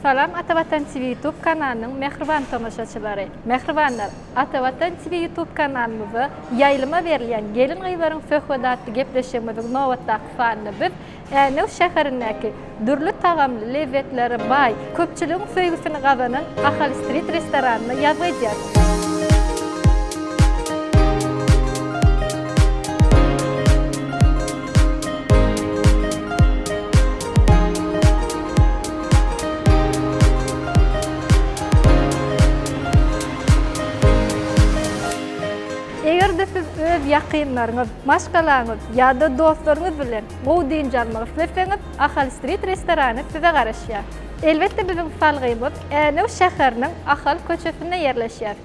Salam Ata Watan TV YouTube kanalynyň mähriban tomaşaçylary! Mähribanlar, Ata Watan TV YouTube kanalymyzda ýaýlyma berilýän Gelin-gyzlaryň söhbedi atly gepleşigimiziň nobatdaky sanynda biz Änew şäherindäki dürli tagamly lezzetlere baý, köpçüligiň söýgüsini gazanan Ahal Street restoranynda ýazgy edýäris. Eger-de siz öz ýakynlaryňyz, maşgalaňyz ýa-da dostlaryňyz bilen gowy dynç almak isleseňiz, Ahal Street restorany size garaşýar. Elbetde biziň salgymyz Änew şäheriniň Ahal köçesinde ýerleşýär.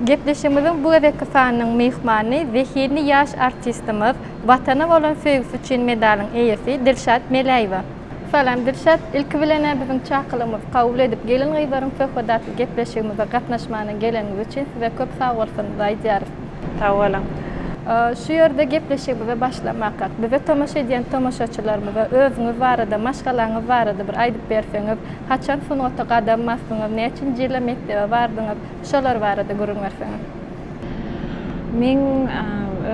Gepleşigimiziň bu gezekki sanynyň myhmany zehinli ýaş artistimiz, Watana bolan söýgüsi üçin medalyň eýesi Dilşat Meläýewa. Salam Dilşat, ilki bilen-ä biziň çakylygymyzy kabul edip gelin-gyzlaryň söhbedi atly gepleşigimize gatnaşmana geleniňiz üçin size köp sagbolsunymyzy aýdýarys. Sag boluň. Şu ýerde gepleşigimize başlamakak, bize tomaşa edýän tomaşaçylarymyza özüňiz barada, maşgalaňyz barada bir aýdyp berseňiz, haçan sungata gadam basdyňyz, näçinji ýylda mekdebe bardyňyz, şolar barada gürrüň berseňiz. Meň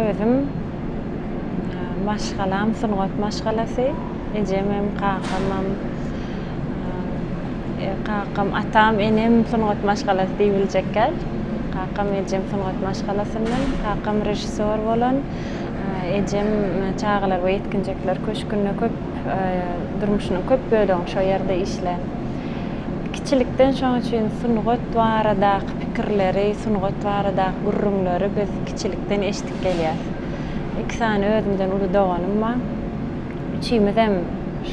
özüm maşgalam sungat maşgalasy. Ejemem, kakamam, kakam, atam, enem sungat maşgalasy diýibiljek däl. Kakam, ejem sungat maşgalasyndan. Kakam režissýor bolan. Ejem çagalar we ýetginjekler köşgünde köp durmuşynyň köp bölegini şo ýerde işlän. Kiçilikden şoň üçin sungat baradaky pikirleri, sungat baradaky gürrüňleri biz kiçilikden eşidip gelýäs. Iki sany özümden uly doganym bar. Üçimizem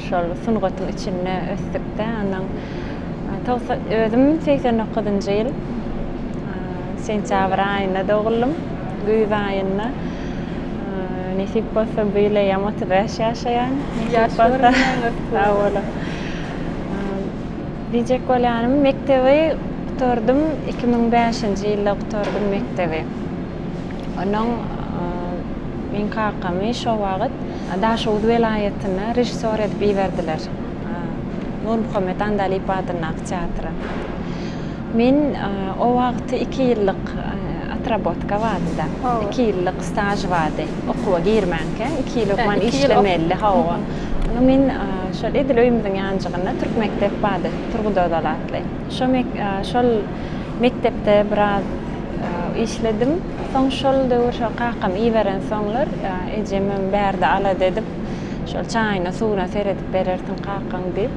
şol sungatyň içinde ösdük-de. Ondan özüm 89-njy ýyl sentýabr aýynda doguldym, güýz aýynda. Nesip bolsa bu ýyl eýýäm 35 ýaşaýan. Ýaş görünýäňiz. Sag boluň. Diýjek bolýanym, mekdebi gutardym, 2005-nji ýylda gutardym mekdebi. Onuň meň kakamy şo wagt Daşoguz welaýatyna režissýor edip iberdiler. Nurmuhammet Andalyp adyndaky teatra. Men o wagty iki ýyllyk otrabotka bardy-da. Iki ýyllyk staž bardy. Okuwa girmänkäň iki ýyl hökman işlemelidi, hawa. Onda men şol edil öýümiziň ýanjygynda türk mekdep bardy, Turgut Özal atly. Şo şol mekdepde biraz işledim. Soň şol döwür şol kakam iberensoňlar, ejemem bärde alada edip, şol çaýyna, suwuna seredip berersiň kakaň diýip,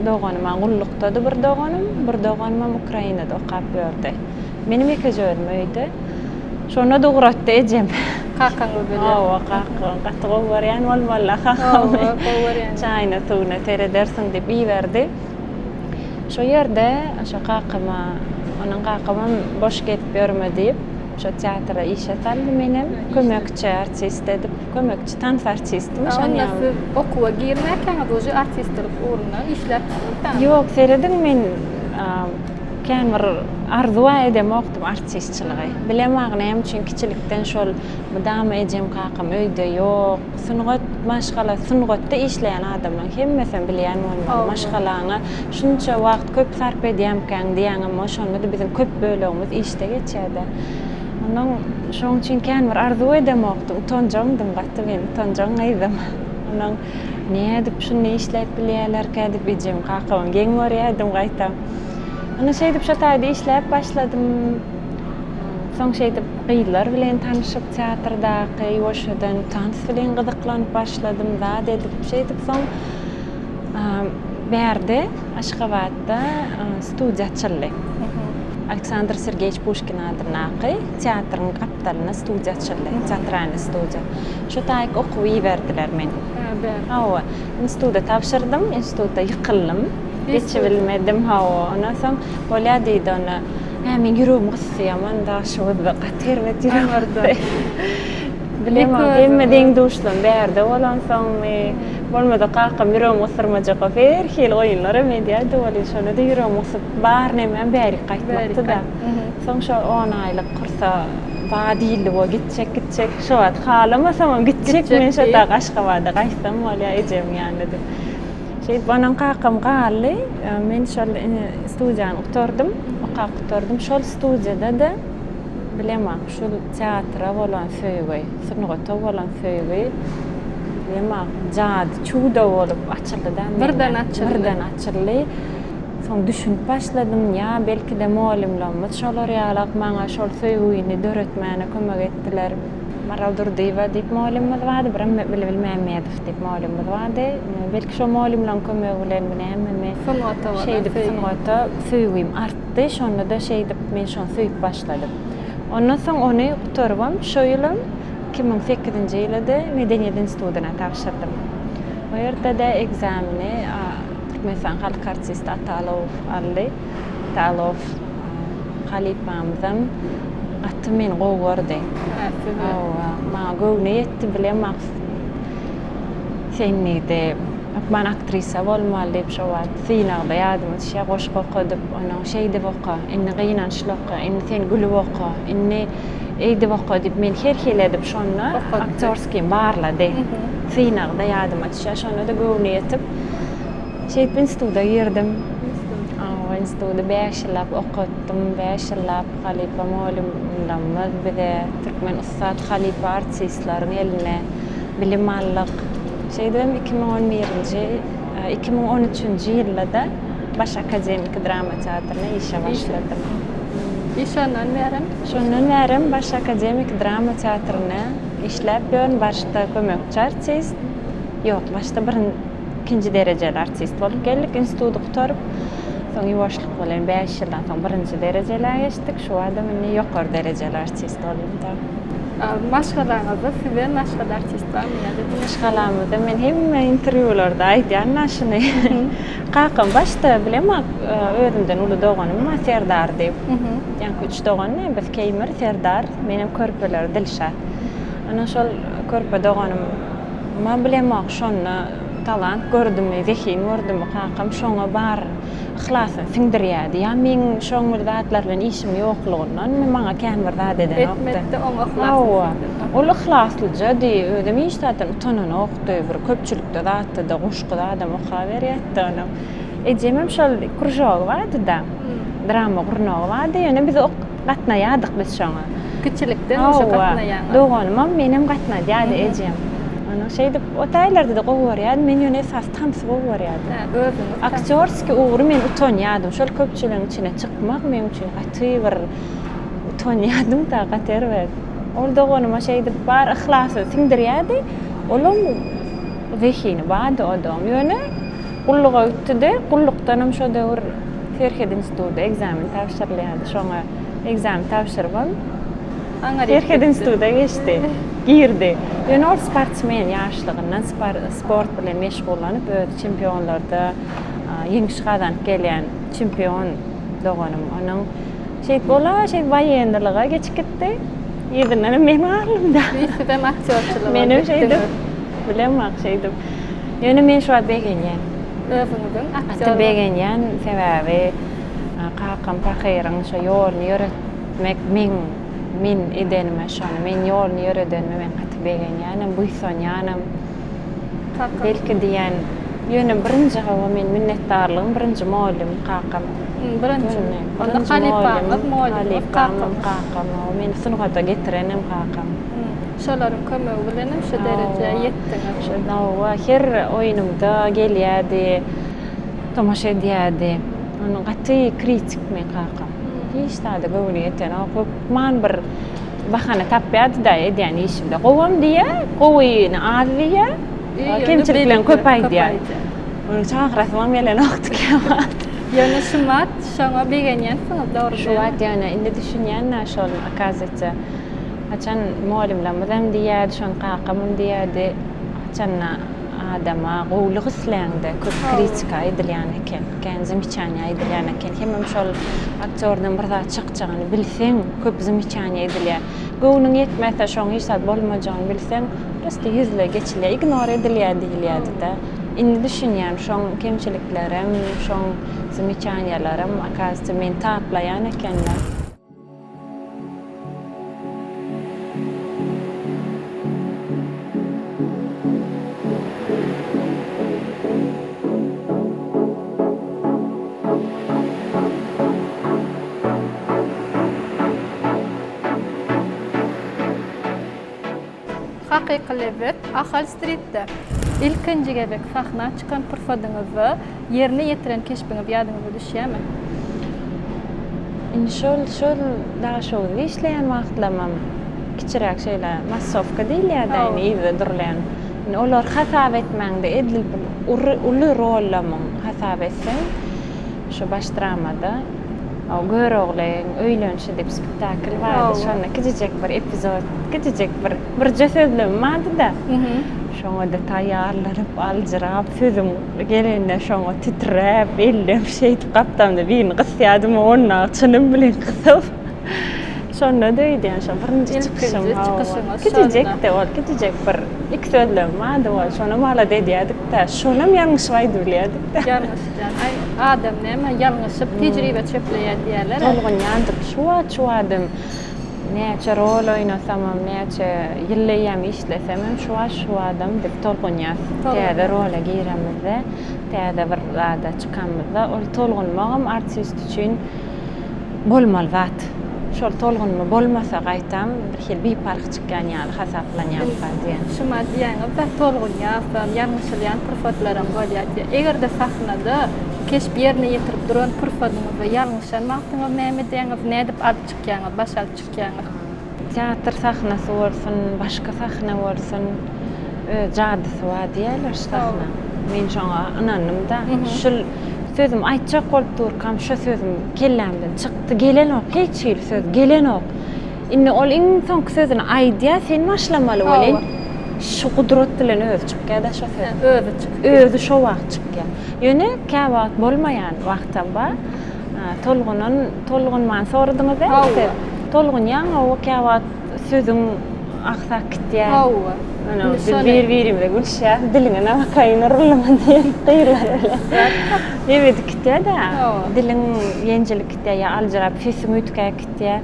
doganyma gullukdady bir doganym, bir doganymam Ukrainada okap ýördi. Menem ýekeje özüm öýde. Şonda-da ugratdy ejem. Kakaňyz bilen. Hawa, kakam gaty gowy görýän bolmaly-la kakamy. Hawa, gowy görýän. Çaýyna, suwuna seredersiň diýip iberdi. Şo ýerde şo kakama, onuň kakamam boş gezip ýörme diýip, şo teatra işe saldy menem. Kömekçi artist edip, kömekçi tans artistimi şon Onda ýaly. siz okuwa girmäkäňiz uje artistlik ugrunda işläpsiňiz-dä? Ýok, serediň men kän bir arzuw-a edemokdym artistçiligi. Bilemok näme üçin kiçilikden şol mydama ejem-kakam öýde ýok. Sungat maşgala sungatda işleýän adamlaň hemmesem bilýän bolmaly. Maşgalaňa şunça wagt köp sarp edýämkäň diýýäňem bolsa şonda-da biziň köp bölegimiz işde geçýärde. Ondan şoň üçin kän bir arzuw edemokdym. Utanjaňdym gaty men utanjaň gyzdym. Ondan nädip şunda işläp bilýärlerkä diýip ejem kakamam geň görýärdim gaýtam. Ondan şeýdip şo taýda işläp başladym. Soň şeýdip gyzlar bilen tanyşyp teatrdaky ýuwaşjadan tans bilen gyzyklanyp başladym zat edip şeýdip soň bärde Aşgabatda studiýa açyldy. Aleksandr Sergeýewiç Puşkin adyndaky teatryň gapdalynda studiýa açyldy. Teatralnyý studiýa. Şo taýyk okuwa iberdiler meni. Hawa. Instituta tabşyrdym. Institutda ýykyldym. Geçibilmedim. Hawa. Ondan soň bolýa diýdi onda. Hä, meň ýüregim gysdy ýaman Daşoguzda gaty erbet ýüregim gysdy. Bilemok, hemme deň-duşlarym bärde bolansoňmy, bolmasa kakam ýüregimi gysdyrmajak bolsa her hili oýunlaram edýärdi welin, şonda-da ýüregim gysyp, bar nemäm bärik gaýtmakdy-da. Soň şo on aýlyk kursa Ba diýildi bo gitjek gitjek. Şo wagt halamasamam gitjek men şo tak Aşgabada gaýtsam bolýar ejemiň ýanyna diýip. Şeýdip onuň kakam galdy. Men şol studiýany gutardym. Okap gutardym. Şol studiýada-da bilemok şul teatra bolan söýgi, sungata bolan söýgi bilemok jady, çudo bolup açyldy-da mende. Birden açyldy. Birden açyldy. Soň düşünip başladym, ýa belki-de mugallymlarymyz şolar ýalak maňa şol söýgini döretmäne kömek etdiler. Maral Durdyýewa diýip mugallymymyz bardy, birem Bilbil Mämmedow diýip mugallymymyz bardy. Belki şo mugallymlaryň kömegi bilenmi nämemi, Sungata bolan şeýdip söýgi. sungata söýgim artdy. Şonda-da şeýdip men şony söýüp başladym. Ondan soň ony gutarybam şo ýylam 2008-nji ýylydy, Medeniýet institutyna tabşyrdym. O ýerde-de ekzameni Türkmenistan halk artisti Ata Alowow aldy. Ata Alowow halypamyzam gaty meni gowy gördi. Hawa, maňa göwni ýetdi, bilemok. Sen diýdi, hökman aktrisa bolmaly diýip, şo wagt synagda ýadyma düşýär, goşgy okadyp, onuň şeýdip oka, indi gynançly oka, indi sen gülüp oka, indi eýdip oka diýip, meni her hili edip şonda aktýorskimi barlady. Synagda ýadyma düşýär, şonda-da göwni ýetip, Şeýdip instituta girdim. Hawa, instituty bäş ýyllap okatdym. Bäş ýyllap halypa mugallymlarymyz bize türkmen ussat halypa artistleriň eline bilim aldyk. Şeýdibem 2011-nji, 2013-nji ýylda-da Baş akademiki drama teatryna işe başladym. I şondan bärem? Şondan bärem Baş akademiki drama teatrynda işläp ýörün. Başda kömekçi artist, ýok, başda birin, ikinji derejeli artist bolup geldik instituty gutaryp. Soň ýuwaşlyk bilen bäş ýyldan soň birinji derejelä geçdik. Şu badam indi ýokary derejeli artist boldum-da. Maşgalaňyzda sizden başga-da artist barmy ýa-da diňe Maşgalamyzda men hemme interwýularda aýdýan-da şuny. Kakam başda bilemok, özümden uly doganym bar Serdar diýip. Ýaňky üç dogan biz Keýmir, Serdar, menem körpeleri Dilşat. Ana şol körpe doganym Ma bilemok şonda talant gördümi, zehin gördümi kakam şoňa bar yhlasyny siňdirýärdi. Ýa meň şoň bir zatlar bilen işim ýoklugyndanmy maňa kän bir zat edenokdy. Etmekde oňa yhlasyny Hawa. siňdirdi. Ol yhlaslyjady, özem hiç zatdan utananokdy, bir köpçülikde zatda-da goşgy zadam okaberýärdi onuň. Ejemem şol kružogy bardy-da, drama gurnagy bardy, ýöne biz Gatnaýardyk biz şoňa. Kiçilikden uje gatnaýaňyz. Hawa, doganymam, menem gatnadýardy ejem. Ondan şeýdip, o taýlarda-da gowy görýärdim. Men ýöne esasy tansy gowy görýärdim. Hä, özüňiz tans. Aktýorskiý ugry men utanýardym. Şol köpçüligiň içine çykmak meň üçin gaty bir utanýardym-da, gaty erbet. Ol doganyma şeýdip bar yhlasyny siňdirýärdi. Olam zehini bardy o doň. Ýöne Gulluga gitdi-de, gullukdanam şo döwür Serhet instituty ekzamen tabşyrylýardy. Şoňa ekzamen tabşyrybam Serhet instituta geçdi, girdi. Ýöne ol sportsmen, ýaşlygyndan sport bilen meşgullanyp, özi çempionlarda ýeňiş gazanyp gelýän çempion doganym. Onuň şeýdip ol-a şeýdip woýennylyga geçip gitdi. Yzyndanam men galdym-da. Sizem aktýorçylyga Menem şeýdip, bilemok şeýdip. Ýöne men şu wagt begenýän. Özüňiziň aktýor. Gaty begenýän, sebäbi kakam pahyryň şo ýoluny ýöretmek meň men edenime şony men ýoluny ýöredenime men gaty begenýänem, buýsanýanam. Belki diýýän, ýöne birinji hawa men minnetdarlygym birinji mugallym kakam. Birinji. Onda halypaňyz, mugallymyňyz kakam. Kakam, meni sungata getirenem kakam. Şolaryň kömegi bilenem şu derejä ýetdiňiz. Hawa, her oýnumda gelýärdi, tomaşa edýärdi. Onuň gaty kritik meň kakam. Hiç zada göwni ýetenok. Hökman bir bahana tapýardy-da edýän işimde. Gowam diýýär, gowyny az diýýär, kemçiliklerini köp aýdýar. Onuň çagyrasymam gelenokdy käwagt. Ýöne şumat şoňa begenýänsiňiz, dogry dälmi? Şu wagt ýöne indi düşünýän-dä şol, okazywatsa. Haçan mugallymlarymyzam diýýärdi, şony kakamam diýýärdi, haçanda adama gowulyk isläňde köp kritika aýdylýan eken, kän zamечание aýdylýan eken. Hemem şol aktýordan bir zat çykjagyny bilseň, köp zamечание edilýär. Göwnüň ýetmese, şoň hiç zat bolmajagyny bilseň, prosta ýüzleý geçilýär, ignor edilýär diýilýärdi-de. Indi düşünýän, şoň kemçiliklerem, şoň zamечaniýalaram, okazywatsa, meni taplaýan ekenler. Hakyky lezzet Ahal stritde. Ilkinji gezek sahna çykan pursadyňyzda ýerine ýetiren keşbiňiz ýadyňyza düşýärmi? Indi şol şol Daşoguzda işleýän wagtlarymam kiçiräk şeýle massowka diýilýär-dä indi yzda durulýan. Indi olary hasap etmäňde edil bir uly rollamyň hasap etseň şu baş dramada Göroglyň öýlenişi diýip spektakl bardy. Şonda kiçijek bir epizod, kiçijek bir birje sözlemim bardy-da. Şoňa-da taýýarlanyp, aljyrap, sözüm gelende şoňa titräp, ellem şeýdip gapdamda birini gysýardym, onda çynym bilen gysyp. Şonda-da öýdýän şo birinji çykyşym. Ilkinji çykyşyňyz şonda. Kiçijekdi ol, kiçijek bir iki sözlemim bardy ol. Şonam alada edýärdik-dä. Şonam ýalňyşyp aýdybilýärdik-dä. Ýalňyşýan. Aý, adam näme, ýalňyşyp tejribe çöpleýär diýýärler-ä. Tolgunýardyk. Şu wagt şu adam näçe rol oýnasamam, näçe ýyl eýýäm işlesemem, şu wagt şu adam biz tolgunýas. Täze rola giremizde, täze bir zada çykamyzda ol tolgunmagam artist üçin bolmaly zat. Şol tolgunma bolmasa gaýtam birhili biparh çykýan ýaly hasaplanýarka diýen. Şumat diýýäňiz-dä, tolgunýasam, ýalňyşylýan pursatlaram bolýar diýýär. Eger-de sahnada keşp ýerine ýetirip duran pursadyňyzda ýalňyşan wagtyňyz näme edýäňiz, nädip alyp çykýaňyz, baş alyp çykýaňyz? Teatr sahnasy bolsun, başga sahna bolsun, öz jadysy bar diýýärler şu sahna. Men şoňa ynandym-da. Şul sözüm aýtjak bolup durkam şo sözüm kellämden çykdy, gelenok, hiç hili söz gelenok. Indi ol iň soňky sözüni aýdýar, sen başlamaly welin, şu gudrat bilen özi çykýar-da şo söz. Özi çykýar. Özi şo wagt çykýar. Ýöne käwagt bolmaýan wagtam bar. Tolgunan, tolgunman soradyňyz dälmi siz? Hawa. Tolgunýaň hawa käwagt sözüň agsak gitýär. Hawa. Ýöne biz bir-birimize gülüşýäs, diliňe nabakaýyn uruldymy diýen gyzlar bilen. Nebedi gitýär-dä. Hawa. Diliň ýenjilip gitýär ýa aljyrap sesiň üýtgäp gitýär.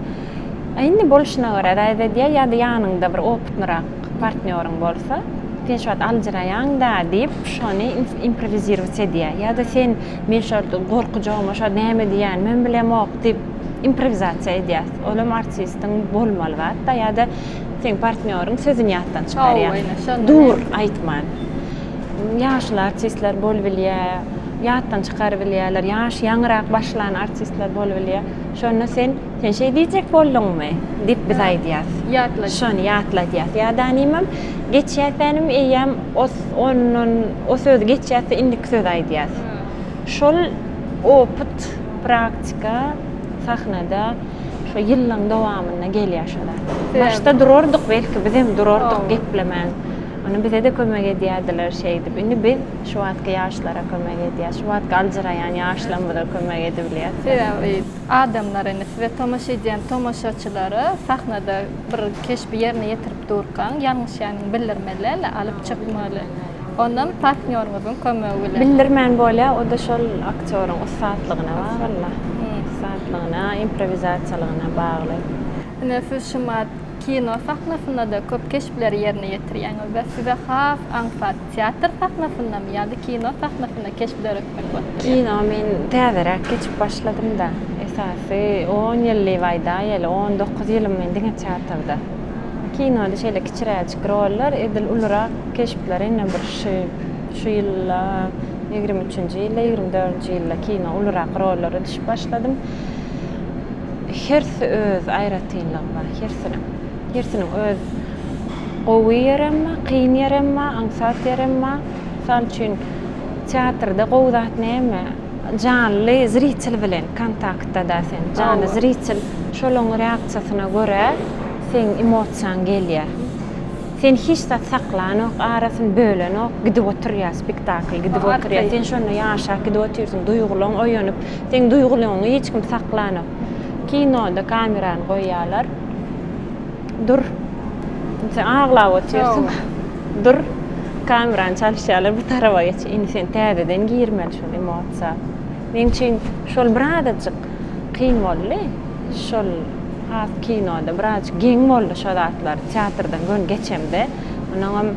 Indi bolşuna görä zat edýär ýa-da ýanyňda bir opytnyrak partnýoryň bolsa, sen şu wagt aljyraýaň-da diýip, şony improwizirowat edýär. Ýa-da sen Men şo gorkujagyma şo näme diýýänimem bilemok diýip improwizasiýa edýäs. Olam artistiň bolmaly zat-da ýa-da seň partnýoryň sözüni ýatdan çykarýar. Dur aýtman. Ýaşuly artistler bolubilýär, ýatdan çykarybilýärler, ýaş ýaňyrak başlan artistler bolubilýär. Şonda sen, sen şeý diýjek bolduňmy? diýip biz aýdýas. Ýatladýas. Şony ýatladýas. Ýa-da nimem geçýäs-änim eýýäm o ondan o sözi geçýäs-de indiki sözi aýdýas. Şol opyt, praktika sahnada şo ýyllaň dowamynda gelýär şo zat. Başda durardyk belki bizem durardyk geplemän. Ony bize-de kömek edýärdiler şeýdip. Indi biz şu wagtky ýaşlara kömek edýäs. Şu wagtky aljyraýan ýaşlarymyza kömek edibilýäs. Sebäbi adamlar indi size tomaşa edýän tomaşaçylara sahnada bir keşbi ýerine ýetirip durkaň ýalňyşýanyňy bildirmeli däl-de, alyp çykmaly. Onam partnýoryňyzyň kömegi bilen. Bildirmän bolýar, o-da şol aktýoryň ussatlygyna bagly. Ussatlygyna, improwizasiýalygyna bagly. Ine siz şumat kino sahnasynda-da köp keşpleri ýerine ýetirýäňiz we size has aňsat teatr sahnasyndamy ýa-da kino sahnasynda keşp döretmek bolup durýar? Kino men täzeräk geçip başladym-da. Esasy on ýyl diýip aýdaýaly, 19 ýylym men diňe teatrda. Kinoda şeýle kiçiräjik rollar, edil ulurak keşpler ine bir şu şu ýylda, ýigrimi üçünji ýylda, ýigrimi dördünji ýylda kino ulurak rollara düşüp başladym. Hersi öz aýratynlygy bar, hersiniň. Hersiniň öz gowy ýerem bar, kyn ýerem bar, aňsat ýerem bar. Mysal üçin, teatrda gowy zat näme? Janly zritel bilen kontaktda-da sen. Janly zritel, şolaň reaksiýasyna görä seň emosiýaň gelýär. Sen hiç zat saklanok, arasyny bölenok, gidip oturýar spektakl, gidip oturýar. Sen şonda ýaşap gidip otyrsyň, duýgulaň oýanyp, seň duýgulaňy hiç kim saklanok. Kinoda kamerany goýýarlar. Dur. Sen aglap otyrsyň. Dur. Kamerany çalyşýarlar, bu taraba geç. Indi sen täzeden girmeli şol emosiýa. Meň üçin şol birazajyk kyn boldy. Şol has kinoda birazajyk geň boldy şo zatlar teatrdan göni geçemde. Onuňam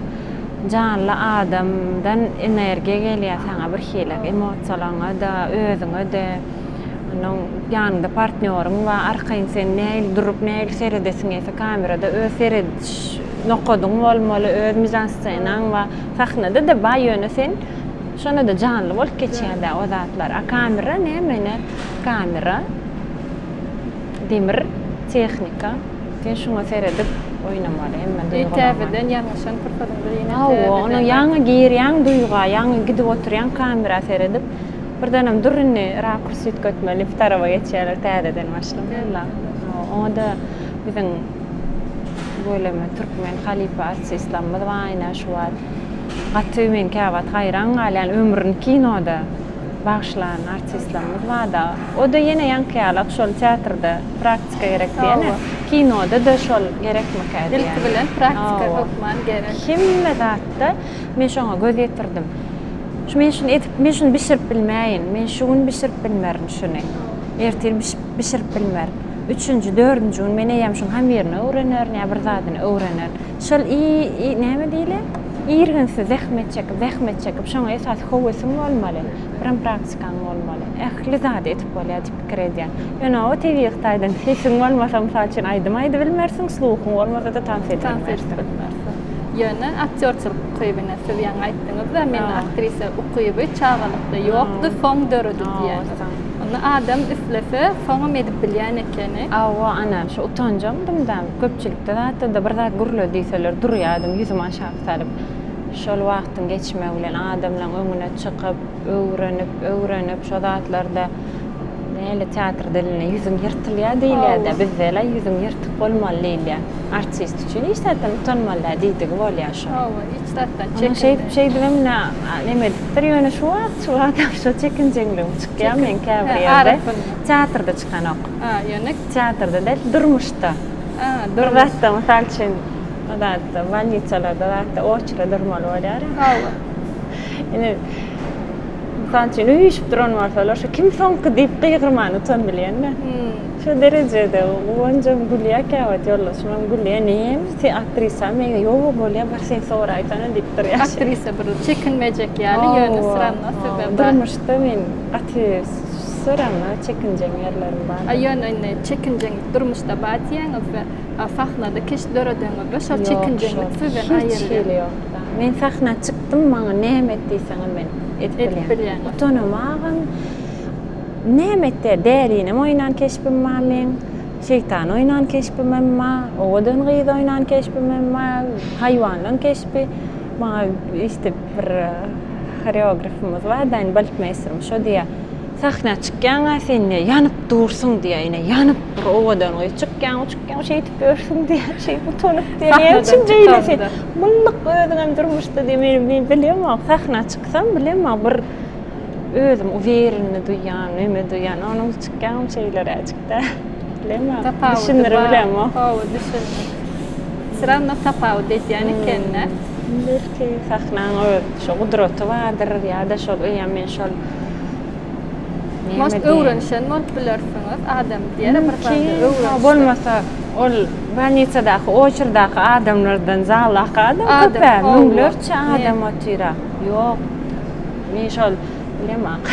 janly adamdan energiýa gelýär saňa bir hili emosiýalaryňa-da, özüňe-de. Onuň ýanyňda partnýoryň bar, arkaýyn sen nähili durup, nähili seredesiň gelse kamerada öz serediş. nokadyň bolmaly, öz mizanscenaň bar. Sahnada-da bar, ýöne sen şonda-da janly bolup geçýär-dä o zatlar. A kamera näme ine? Kamera, demir, tehnika. Sen şuňa seredip oýnamaly hemme duýgularyňy. Täzeden ýalňyşan pursadyňda ýene täzeden. Hawa, ony ýaňy girýäň duýga, ýaňy gidip oturýaň kamera seredip, birdenem dur indi rakurs üýtgetmeli, bu taraba geçýärler täzeden başlamaly. Oňa-da biziň tüweleme türkmen halypa artistlerimiz bar ine şu wagt. Gaty men käwagt haýran galýan ömrüni kinoda bagyşlan artistlerimiz barda. O-da ýene ýaňky ýalak şol teatrda praktika gerek diýene. Kinoda-da şol gerekmikä diýýän. Ilki bilen praktika hökman gerek. Hemme zatda men şoňa göz ýetirdim. Şu men şuny edip, men şuny bişirip bilmäýin. Men şu gün bişirip bilmerin şuny. Ertir bişirip bilmerin. Üçünji, dördünji gün men eýýäm şuň hamirini öwrenerin ýa bir zadyny öwrenerin. Şol näme diýilýär? Irginsiz zähmet çekip, zähmet çekip, şoňa esasy höwesiň bolmaly, birem praktikaň bolmaly. Ähli zady edip bolýar diýip pikir edýän. Ýöne o tebigy taýdan sesiň bolmasa, mysal üçin, aýdym aýdybilmersiň, sluhuň bolmasa-da tans edibilmersiň. Tans edip bilmersiň. Ýöne aktýorçylyk ukybyny siz ýaňy aýtdyňyz-da, mende aktrisa ukyby çagalykda ýokdy, soň döredi diýýäňiz. Onda adam islese, soňam edip bilýän ekeni. Hawa, ana, şu utanjaňdym-da, köpçülikde zatda-da bir zat gürle diýseler durýardym, ýüzümi aşak salyp. Şol wagtyň geçmegi bilen adamlaň öňüne çykyp, öwrenip, öwrenip, şo zatlarda näle teatr dilinde ýüzüň ýyrtylýar diýilýär-dä, bizde-le ýüzüň ýyrtyk bolmaly diýilýär. Artist üçin hiç zatdan utanmaly däl diýdigi bolýar şo. Hawa, hiç zatdan çekinme. Şeýdip, şeýdibem ine neme edipdir, ýöne şu wagt, şu wagtam şo çekinjeňligim çykýar meň käbir ýerde. Teatrda çykanok. Ha, ýöne teatrda däl, durmuşda. Ha, bir zatda, mysal üçin, o zatda, bolnisalarda zatda oçura durmaly bolýar. Hawa. Ine, mysal üçin, üýşüp duran bolsalar, şu kim soňky diýip gygyrmany utanbilýän-de. Hmm. Şu derejede Guwanjam gülýär käwagt ýoldaşymam gülýär, näme sen aktrisa meňe ýok bolýar bar sen soraýsana diýip durýar. Aktrisa bir çekinmejek ýaly ýöne sramno size bar. Durmuşda men gaty sramno çekinjeň ýerlerim bar. A ýöne indi çekinjeňlik durmuşda bar diýýäňiz we sahnada keşp döredeňizde şol çekinjeňlik sizden aýrylýar. Hiç hili ýok. Men sahna çykdym maňa näme et diýseňem men edip bilýän. Utanamagam. Näme etdi? Dälinem oýnan keşbim bar meň, şeýtan oýnan keşbimem bar, owadan gyz oýnan keşbimem bar, haýwanlaň keşbi. Maňa işte bir horeografymyz bar-da, indi baletmeýsterimiz, şo diýýär, Sahna çykýaň-a sen diýýär, ýanyp dursuň diýýär, ine, ýanyp bir owadan gyz çykýaň, çykýaň, şeýdip ýörsüň diýýär, şeýdip utanyp diýýär, näme üçin beýle sen? Myllyk özüňem durmuşda diýýär, men, men bilemok, sahna çyksam bilemok, bir Özüm uwerенni duýýan, neme duýýan, onuň çykýan şeýleräjik-dä. Bilemok, düşündirip bilemok. Hawa, düşündim. Sramno tapawut edýän eken-dä. Belki, sahnaň öz şo gudraty bardyr ýa-da şol öýem men şol Может, öwrenişen bolup bilersiňiz, adam diýer bir zada öwrenişse. Bolmasa, ol bolnisadaky, oçurdaky adamlardan zaldaky adam köp-ä, müňlerçe adam otyr-a. Ýok. Men şol bilemok.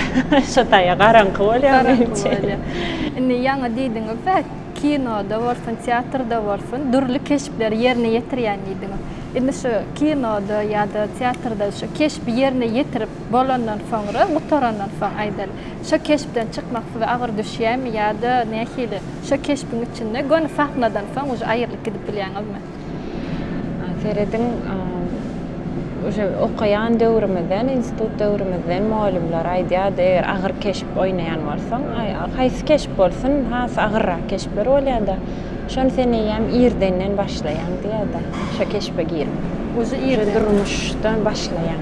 Şo taýa garaňky bolýar meň üçin. Indi ýaňy diýdiňiz-de, kinoda bolsun, teatrda bolsun, dürli keşpleri ýerine ýetirýän diýdiňiz. Indi şu kinoda ýa-da teatrda şu keşbi ýerine ýetirip bolandan soňra, gutarandan soň aýdaly, şo keşpden çykmak size agyr düşýärmi ýa-da nähili? Şo keşbiň içinde göni sahnadan soň uje aýrylyp gidip bilýäňizmi? Serediň, uje okaýan döwrümizden, institut döwrümizden mugallymlar aýdýardy, eger agyr keşp oýnaýan bolsaň, haýsy keşp bolsun, has agyrrak keşpler bolýar-da, şony sen eýýäm irdenden başlaýaň diýýär-de, şo keşbe girip. Uje irden. Durmuşdan başlaýaň.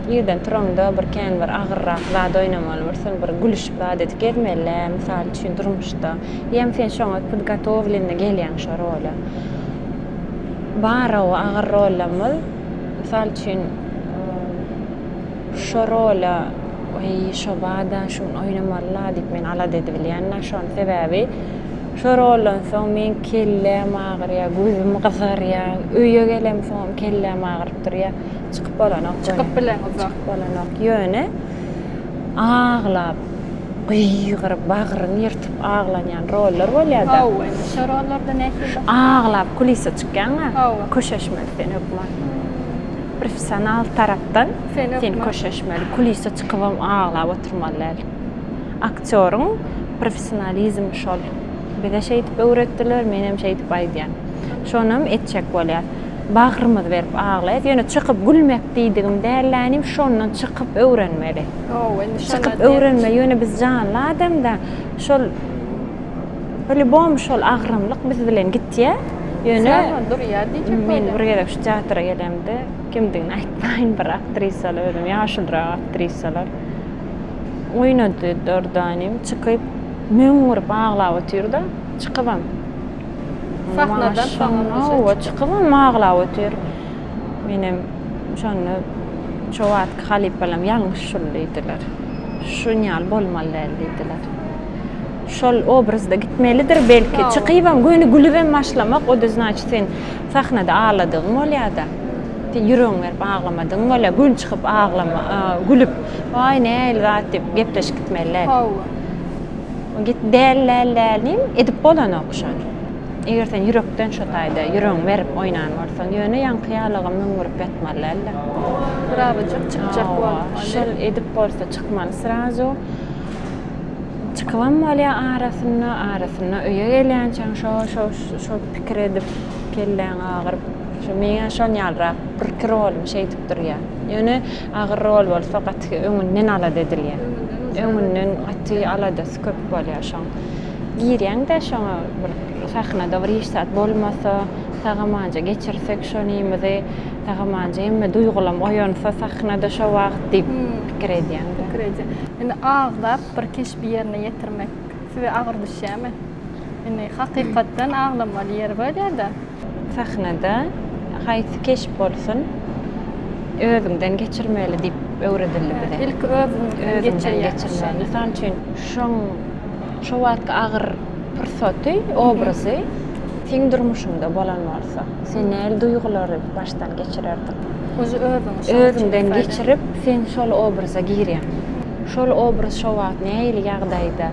Irden turaňda bir kän bir agyrrak zat oýnamaly bolsaň, bir gülüşip zat edip gezmeli däl, mysal üçin, durmuşda. Eýýäm sen şoňa podgotowlennyý gelýäň şo rola. Bar-ow agyr rollamyz. Mysal üçin, şo rola, Weý, şo bada şuny oýnamaly-la diýip men alada edibilýän-dä şony. Sebäbi şo roldan soň meň kelläm agyrýar, gözüm gyzarýar, öýe gelemsoňam kelläm agyryp durýar. Çykyp bolanok. Çykyp bileňizok. Çykyp bolanok. Ýöne aglap. Gygyryp, bagryňy ýyrtyp aglanýan rollar bolýar-da. Hawa, indi şo rollarda nähili? Aglap kulisa çykýaň-a. Hawa. Köşeşmeli sen hökman. Professional tarapdan sen köşeşmeli. Kulisa çykybam aglap oturmaly däl. Aktýoryň professionalizmi şol. Bize şeýdip öwretdiler, menem şeýdip aýdýan. Şonam etjek bolýas. Bagrymyzy berip aglaýas. Ýöne çykyp gülmek diýdigim dällänim, şondan çykyp öwrenmeli. Hawa, indi şondan Çykyp öwrenme, ýöne biz janly adamda şol po-lýubomu şol agramlyk biz bilen gitýär. Ýöne durýar diýjek bolýar. Men bir gezek şu teatra gelemde, kimdigini aýtmaýyn, bir aktrisalar, özem ýaşulurak aktrisalar oýnady Dordanyň çykyp möňňürip aglap otyr-da, çykybam. Sahnadan soňam Hawa, çykybam aglap otyr. Menem şonda şo wagtky halypalarym ýalňyş şul diýdiler. Şun ýaly bolmaly däl diýdiler. Şol obrazda gitmelidir belki. Çykybam göni gülübem başlamak, o-da znaçit sen sahnada agladygyň bolýar-da. Sen ýüregiňi berip aglamadygyň bolýar. Göni çykyp aglama, gülüp, waý nähili zat diýip gepleşip gitmeli däl. Hawa. Git däl däl däl diýip edip bolanok şony. Eger sen ýürekden şo taýda ýüregiňi berip oýnan bolsaň, ýöne ýaňky ýalygam möňňürip ýatmaly däldi. Birazajyk çykjak bolup. Şol edip bolsa çykmaly srazu. Çykybam bolýar arasynda, arasynda öýe gelýänçäň şo şo şo pikir edip kelläň agyryp. Şo meňä şon ýalyrak birki rolum şeýdip durýar. Ýöne agyr rol bolsa gaty öňünden alada edilýär. Öňünden gaty aladasy köp bolýar şoň. Girýäň-de şoňa bir sahnada bir hiç zat bolmasa, sag-amanja geçirsek şonymyzy, sag-amanja hemme duýgulam oýansa sahnada şo wagt diýip pikir edýäň-de. Pikir edýäň. Indi aglap bir keşbi ýerine ýetirmek size agyr düşýärmi? Indi hakykatdan aglamaly ýeri bolýar-da. Sahnada haýsy keşp bolsun, özüňden geçirmeli diýip öwredildi bize. Ilki özüňden geçirmeli. Mysal üçin, şoň şo wagtky agyr pursaty, obrazy seň durmuşyňda bolan bolsa, sen nähili duýgulary başdan geçirerdiň? Uje özüňi Özüňden geçirip, sen şol obraza girýäň. Şol obraz şo wagt nähili ýagdaýda?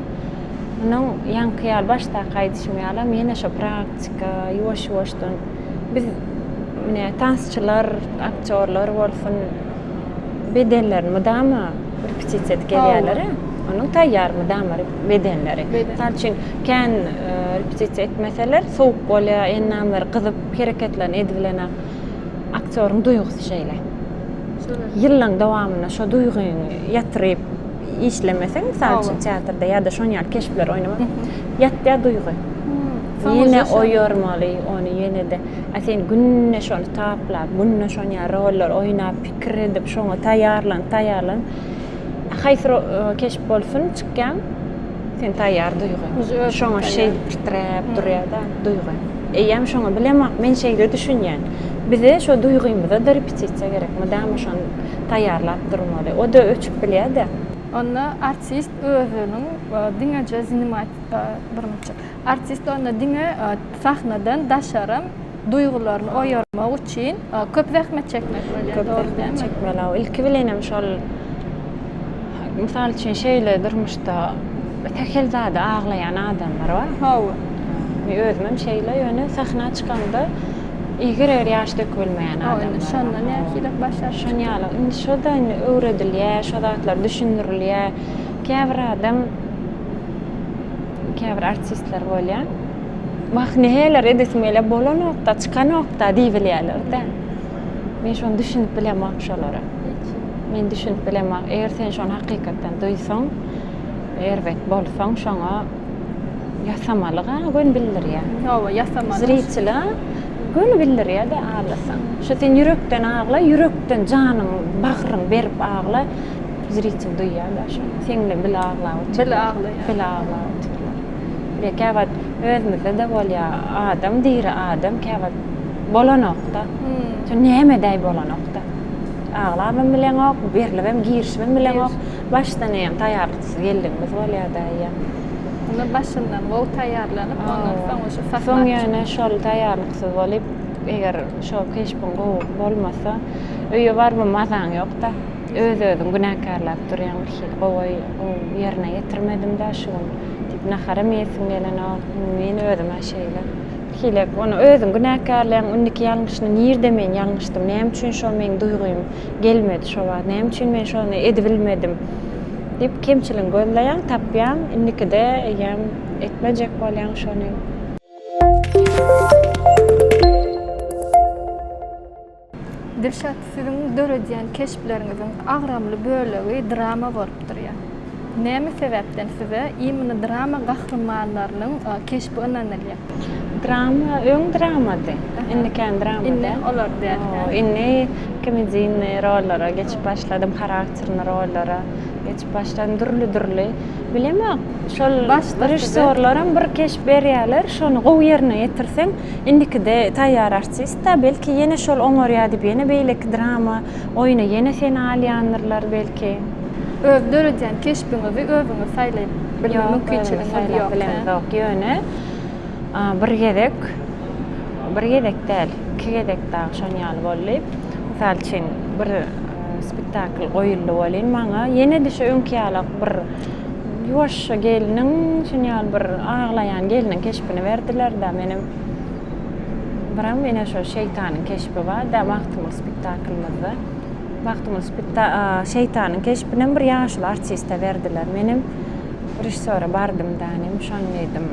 Munuň ýaňky ýaly başdaky aýdyşym ýalam ýene şo praktika, ýuwaş-ýuwaşdan biz ine tansçylar, aktýorlar bolsun bedenlerini mydama repetisiýa edip gelýärler-ä. Onuň taýýar mydama bedenleri. Mysal üçin, kän repetisiýa etmeseler sowuk bolýar, endamlary gyzyp hereketlerini edibilenok. Aktýoryň duýgusy şeýle. Ýyllaň dowamynda şo duýgyňy ýatyryp işlemeseň, mysal üçin, teatrda ýa-da şoň ýaly keşpleri oýnamasaň, ýatýar duýgy. Ýene oýarmaly ony ýene-de. A sen günde şony taplap, günde şoň ýaly rollar oýnap, pikir edip, şoňa taýýarlanyp, taýýarlanyp, haýsy keşp bolsun, çykýaň, sen taýýar duýgy. Şoňa şeýdip titräp durýar-da duýgy. Eýýäm şoňa bilemok, men şeýle düşünýän. Bize şo duýgymyza-da repetisiýa gerek, mydama şony taýýarlap durmaly. O-da öçüp bilýär-de. Onda artist özüniň diňeje zinimat bir munça. Artist onda diňe sahnadan daşaram duýgularyny oýarmak üçin köp zähmet çekmeli bolýar, Köp dogry zähmet dälmi? çekmeli. Ilki bilenem şol mysal üçin şeýle durmuşda sähel zada aglaýan adamlar bar. Hawa. Men özümem şeýle, ýöne sahna çykamda eger-eger ýaş dökübilmeýän Hawa, adamlar indi bar. şonda nähili başaryp Şon ýaly, indi şo-da indi öwredilýär, şo zatlar düşündirilýär. Käbir adam, käbir artistler bolýar, Wah, näler edesim gelýär, bolanok-da, çykanok-da diýibilýärler-de. Men şony düşünip bilemok şolara. Men düşünip bilemok. Eger sen şony hakykatdan duýsaň, erbet bolsaň, şoňa ýasamalyga göni bildirýär. Hawa, ýasamalyk. Zritela göni bildirýär-de aglasaň. Şu sen ýürekden agla, ýürekden janyň, bagryň berip agla, zritel duýýar-da şony. Seň bilen bile aglap otyrlar. Bile aglaýar. Bile aglap otyrlar. Bile käwagt özümizde-de bolýar, adam diri adam käwagt bolanok-da. Şo näme-däý bolanok-da. Aglabam bileňok, berlibem, girişibem bileňok. Başdan eýýäm taýýarlyksyz geldigimiz bolýar-da eýýäm. Onda başyndan gowy taýýarlanyp, ondan soň uje sahna Soň ýöne şol taýýarlyksyz bolup, eger şo keşbiň gowy bolmasa, öýe barybam mazaň ýok-da. Öz-özüňi günäkärläp durýaň bir hili gowy gowy ýerine ýetirmedim-dä şu gün diýip naharam iýesiň gelenok. Men özüm-ä şeýle. Bir hili ony özüň günäkärleýäň, indiki ýalňyşyny nirde men ýalňyşdym, näme üçin şo meň duýgym gelmedi şo wagt, näme üçin men şony edibilmedim diýip kemçiligiňi gözleýäň, tapýaň, indikide eýýäm etmejek bolýaň şony. Dilşat, siziň döredýän keşpleriňiziň agramly bölegi drama bolup durýar. Näme sebäpden size imенно drama gahrymanlarynyň keşbi ynanylýar? Drama öň dramady. Indi kän drama däl. Indi olar däl. Indi komediynyý rollara geçip başladym, harakternyý rollara geçip başladym, dürli-dürli. Bilemok, şol režissýorlaram bir keşp berýärler, şony gowy ýerine ýetirseň, Indikide taýýar artist-da, belki ýene şol oňarýar diýip ýene beýleki drama oýuna ýene seni alýandyrlar belki. Öz döredýän keşbiňizi özüňiz saýlaýyp bilme mümkinçiligiňiz ýok. Saýlap bilemzok, ýöne bir gezek, bir gezek däl, iki gezek dagy şon ýaly boldy. Mysal üçin, bir spektakl goýuldy welin maňa ýene-de şo öňki ýalak bir Ýuwaşja gelniň, şuny ýaly bir aglaýan gelniň keşbini berdiler-dä. Menem biram ine şo şeýtanyň keşbi bar-da Magtymguly spektaklymyzda. Magtymguly spekta şeýtanyň keşbinem bir ýaşuly artiste berdiler. Menem režissýora bardym-da, inim şony diýdim.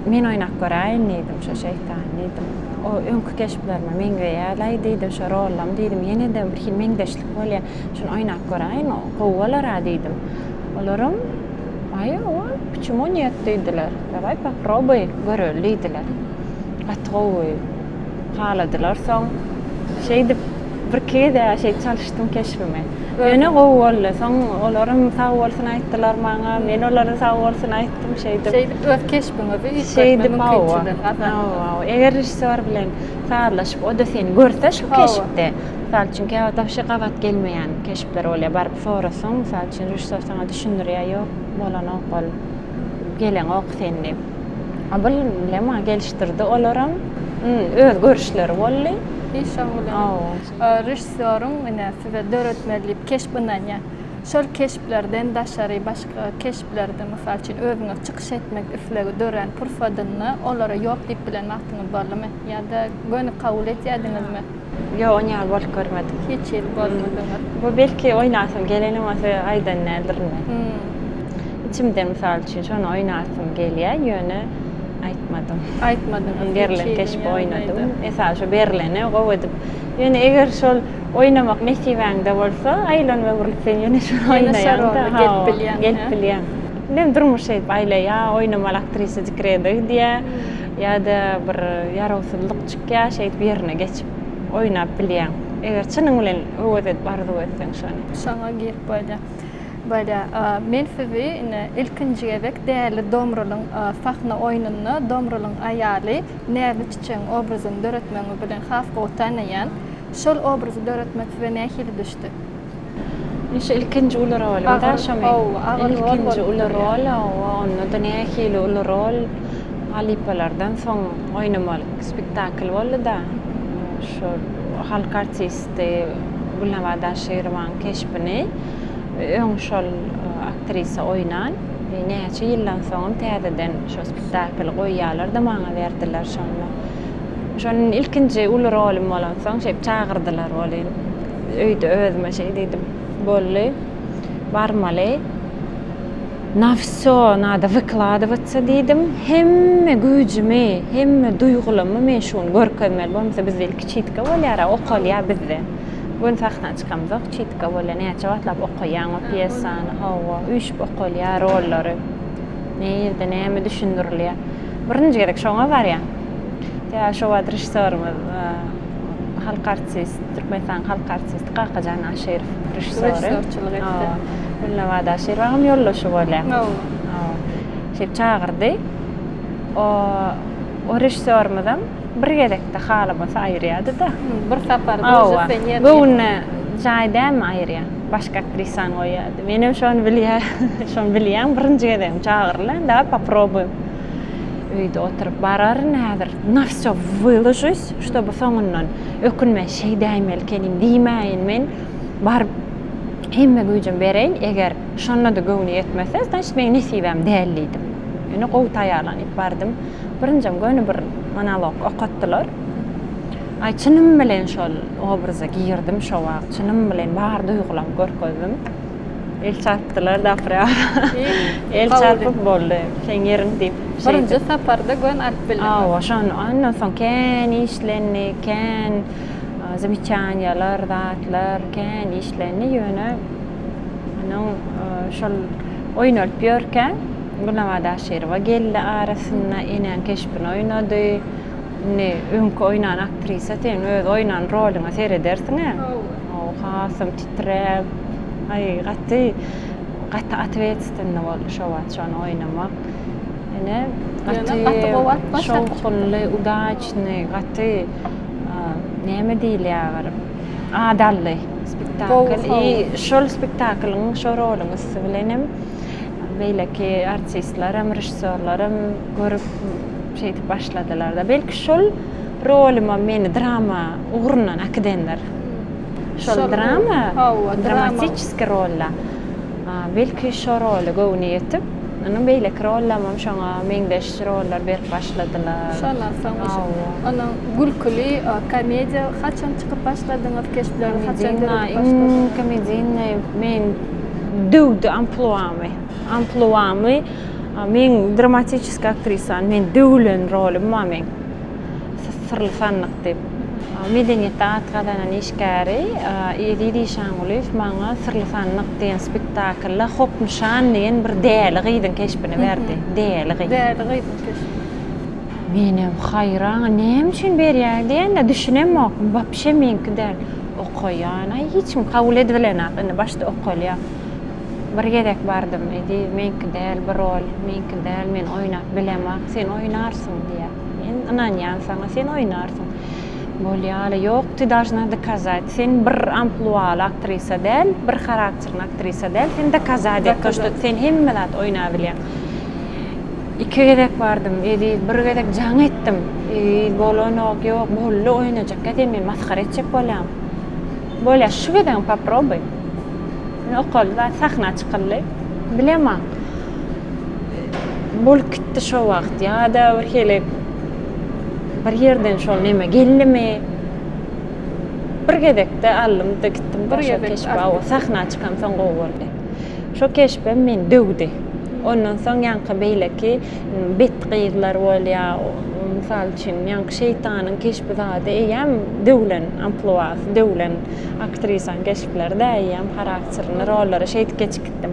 Men oýnap göräýin diýdim, şo şeýtany diýdim. O öňki keşplerime meňzeýär-laý diýdim, şo rollam diýdim. Ýene-de bir hili meňzeşlik bolýar. Şuny oýnap göräýin, gowy bolar-a diýdim. Olaram, Aý, hawa, почему нет diýdiler. Daway poprobuý, göreli diýdiler. Gaty gowy haladylar soň. Şeýdip, birki gezeg-ä şeýdip çalyşdym keşbimi. Ýöne gowy boldy. Soň olaram sag bolsun aýtdylar maňa, men olara sag bolsun aýtdym şeýdip. Şeýdip öz keşbiňizi üýtgetme mümkinçiligini gazandyňyz. Hawa, eger režissýor bilen sazlaşyp, o-da seni görse şu keşpde, Mysal üçin, käwagt wapşe gabat gelmeýän keşpler bolýar. Baryp sorasaň, mysal üçin, režissýor saňa düşündirýär, ýok, bolanok ol, geleňok sen diýip. A bul bilemok, gelişdirdi olaram. Öz görüşleri boldy. Iş şoň bilen. Režissýoryň ine size döretmeli diýip keşp ynanýar. Şol keşplerden daşary başga keşplerde, mysal üçin, özüňiz çykyş etmek islegi dörän pursadynda olara ýok diýip bilen wagtyňyz boldumy? Ýa-da göni kabul etýärdiňizmi? Ýok, on ýaly bolup görmedim. Hiç hili bolmadyňyz. Bu belki oýnasym gelenem bolsa aýdan däldirin men. Içimden mysal üçin şony oýnasym gelýär, ýöne aýtmadym. Aýtmadyňyz. Berlen keşbi oýnadym. Esasy şo berleni gowy edip. Ýöne eger şol oýnamak nesibäňde bolsa, aýlanyp öwrülip sen ýene şony oýnaýaň. Ýene şo rola gelip bilýäň. Gelip bilýäň. Indem durmuş şeýdip aýlaýar, oýnamaly aktrisa dekrede gidýär ýa-da bir ýarawsyzlyk çykýar, şeýdip ýerine geçip oýnap bilýäň. Eger çynyň bilen höwes edip arzuw etseň şony. Şoňa girip bolýar. Bolýar. Men sizi ine ilkinji gezek Däli Domrulyň sahna oýnunda Domrulyň aýaly Näzli Çiçegiň obrazyny döretmegiňiz bilen has gowy tanaýan. Şol obrazy döretmek size nähili düşdi? Şu ilkinji uly rolum da şo meň. Ilkinji uly rol, hawa, onda-da nähili uly rol. Halypalardan soň oýnamaly spektakl boldy-da. Şo halk artisti Gülnabat Aşyrowaň keşbini öň şol aktrisa oýnan. Näçe ýyldan soňam täzeden şo spektakly goýýarlar-da, maňa berdiler şonda. Şonun ilkinji uly rolum bolansoň şeýdip çagyrdylar welin, öýde özüme şeý diýdim, Boldy, barmaly. Na wsýo nada wykladywatsya diýdim. Hemme güýjümi, hemme duýgulamy men şu gün görkezmeli. Bolmasa bizde ilki çitka bolýar-a, okalýar bizde. Göni sahna çykamzok, çitka bolýar. Näçe wagtlap okaýaň o pýesany, hawa, üýşüp okalýar rollary. Nirde näme düşündirilýär. Birinji gezek şoňa barýan. Sebäbi şo wagt režissýorymyz halk artist, Türkmenistanyň halk artisti Kakajan Aşyrow režissýory. Režissýorçylyk etdi. Gülnabat Aşyrowam ýoldaşy bolýar. Şeýdip çagyrdy. O o režissýorymyzam bir gezekde halamasa aýyrýardy-da. Bir saparda uje sen ýerine. Göwnüne jaý dälmi aýyrýar. Başga aktrisany goýýardy. Menem şony bilýän, şony bilýän birinji gezegim çagyrylan, daway poprobuýem. Öýde oturyp bararyn häzir na wsё wyložuсь, ştoby soňundan ökünmän şeýdäýmeli ekenim diýmäýin men. Baryp. Hemme güýjüm bereýin, eger şonda-da göwni ýetmese, znaçit meň nesibäm däl diýdim. Ýöne gowy taýýarlanyp bardym. Birinjem göni bir monolog okatdylar. Aý çynym bilen şol obraza girdim şo wagt, çynym bilen bar duýgulamy görkezdim. El çarpdylar da prýam. El çarpyp boldy. Seň ýeriň diýip. Birinji saparda gön alyp bildiňiz. Hawa, şon ondan soň kän işlendi, kän zameçaniýalar, zatlar kän işlendi, ýöne onuň şol oýnalyp ýörkä Gülnabat Aşyrowa geldi arasynda, enäň keşbini oýnady. Indi öňki oýnan aktrisa sen öz oýnan rolyňa seredersiň-ä. Hawa. Hasam titräp, aý gaty gaty otwetstwenny boldy şo wagt şony oýnamak. Ine gaty şowhunly, udaçnyý, gaty näme diýilýär bir adally spektakl. I şol spektaklyň şo roluň üsti bilenem beýleki artistlerem, režissýorlaram görüp şeýdip başladylar-da. Belki şol rolumam meni drama ugrundan äkidendir. Şol drama, dramatiçeskiý rolla. Belki şo rola göwni ýetip, onuň beýleki rollamam şoňa meňzeş rollar berip başladylar. Şondan soň onuň gülküli komediýa haçan çykyp başladyňyz, keşpleri haçan döredip başladyňyz? Iň komediýnyý men döwdi ampluamy. Ampluamy meň dramatiçeskiý aktrisany men döwülen rolum bar meň. Syrly sandyk diýip. Medeniýetde at gazanan işgäri Eziz Işangulyýew maňa Syrly sandyk diýen spektaklda Hopnyşan diýen bir däli gyzyň keşbini berdi. Däli gyz. Däli gyzyň keşbi. Menem haýran, näme üçin berýär diýende düşünemok. Wapşe meňki däl. Okaýan, aý hiç kim kabul edibilenok. Indi başda okalýar. Bir gezek bardym, Eziz meňki däl bu rol, meňki däl, men oýnap bilemok, sen oýnarsyň diýýär. Men ynanýan saňa, sen oýnarsyň. Bolýa-la, ýok, ty должна dokazat. Sen bir amplualy aktrisa däl, bir harakterli aktrisa däl, sen dokazat et, to što sen hemme zat oýnabilýäň. Iki gezek bardym, Eziz, bir gezek jaň etdim. Eziz, bolanok, ýok, boldy, oýnajakka, sen meni masgara etjek bolýaň. Bolýa, şu gezegem poprobuý. Ine okaldy zat, sahna çykyldy. Bilemok. Bolup gitdi şo wagt ýa-da bir hili bir ýerden şol neme geldimi? Bir gezekde aldym-da gittim. Bir gezek keşbe o sahna çykamsoň gowy boldy. Şo keşbem meni döwdi. Ondan soň ýaňky beýleki bet gyzlar bolýar, mysal üçin, ýaňky şeýtanyň keşbi zady eýýäm döwlen ampluasy döwlen aktrisaň keşpleri-dä eýýäm harakterine rollara şeýdip geçip gitdim.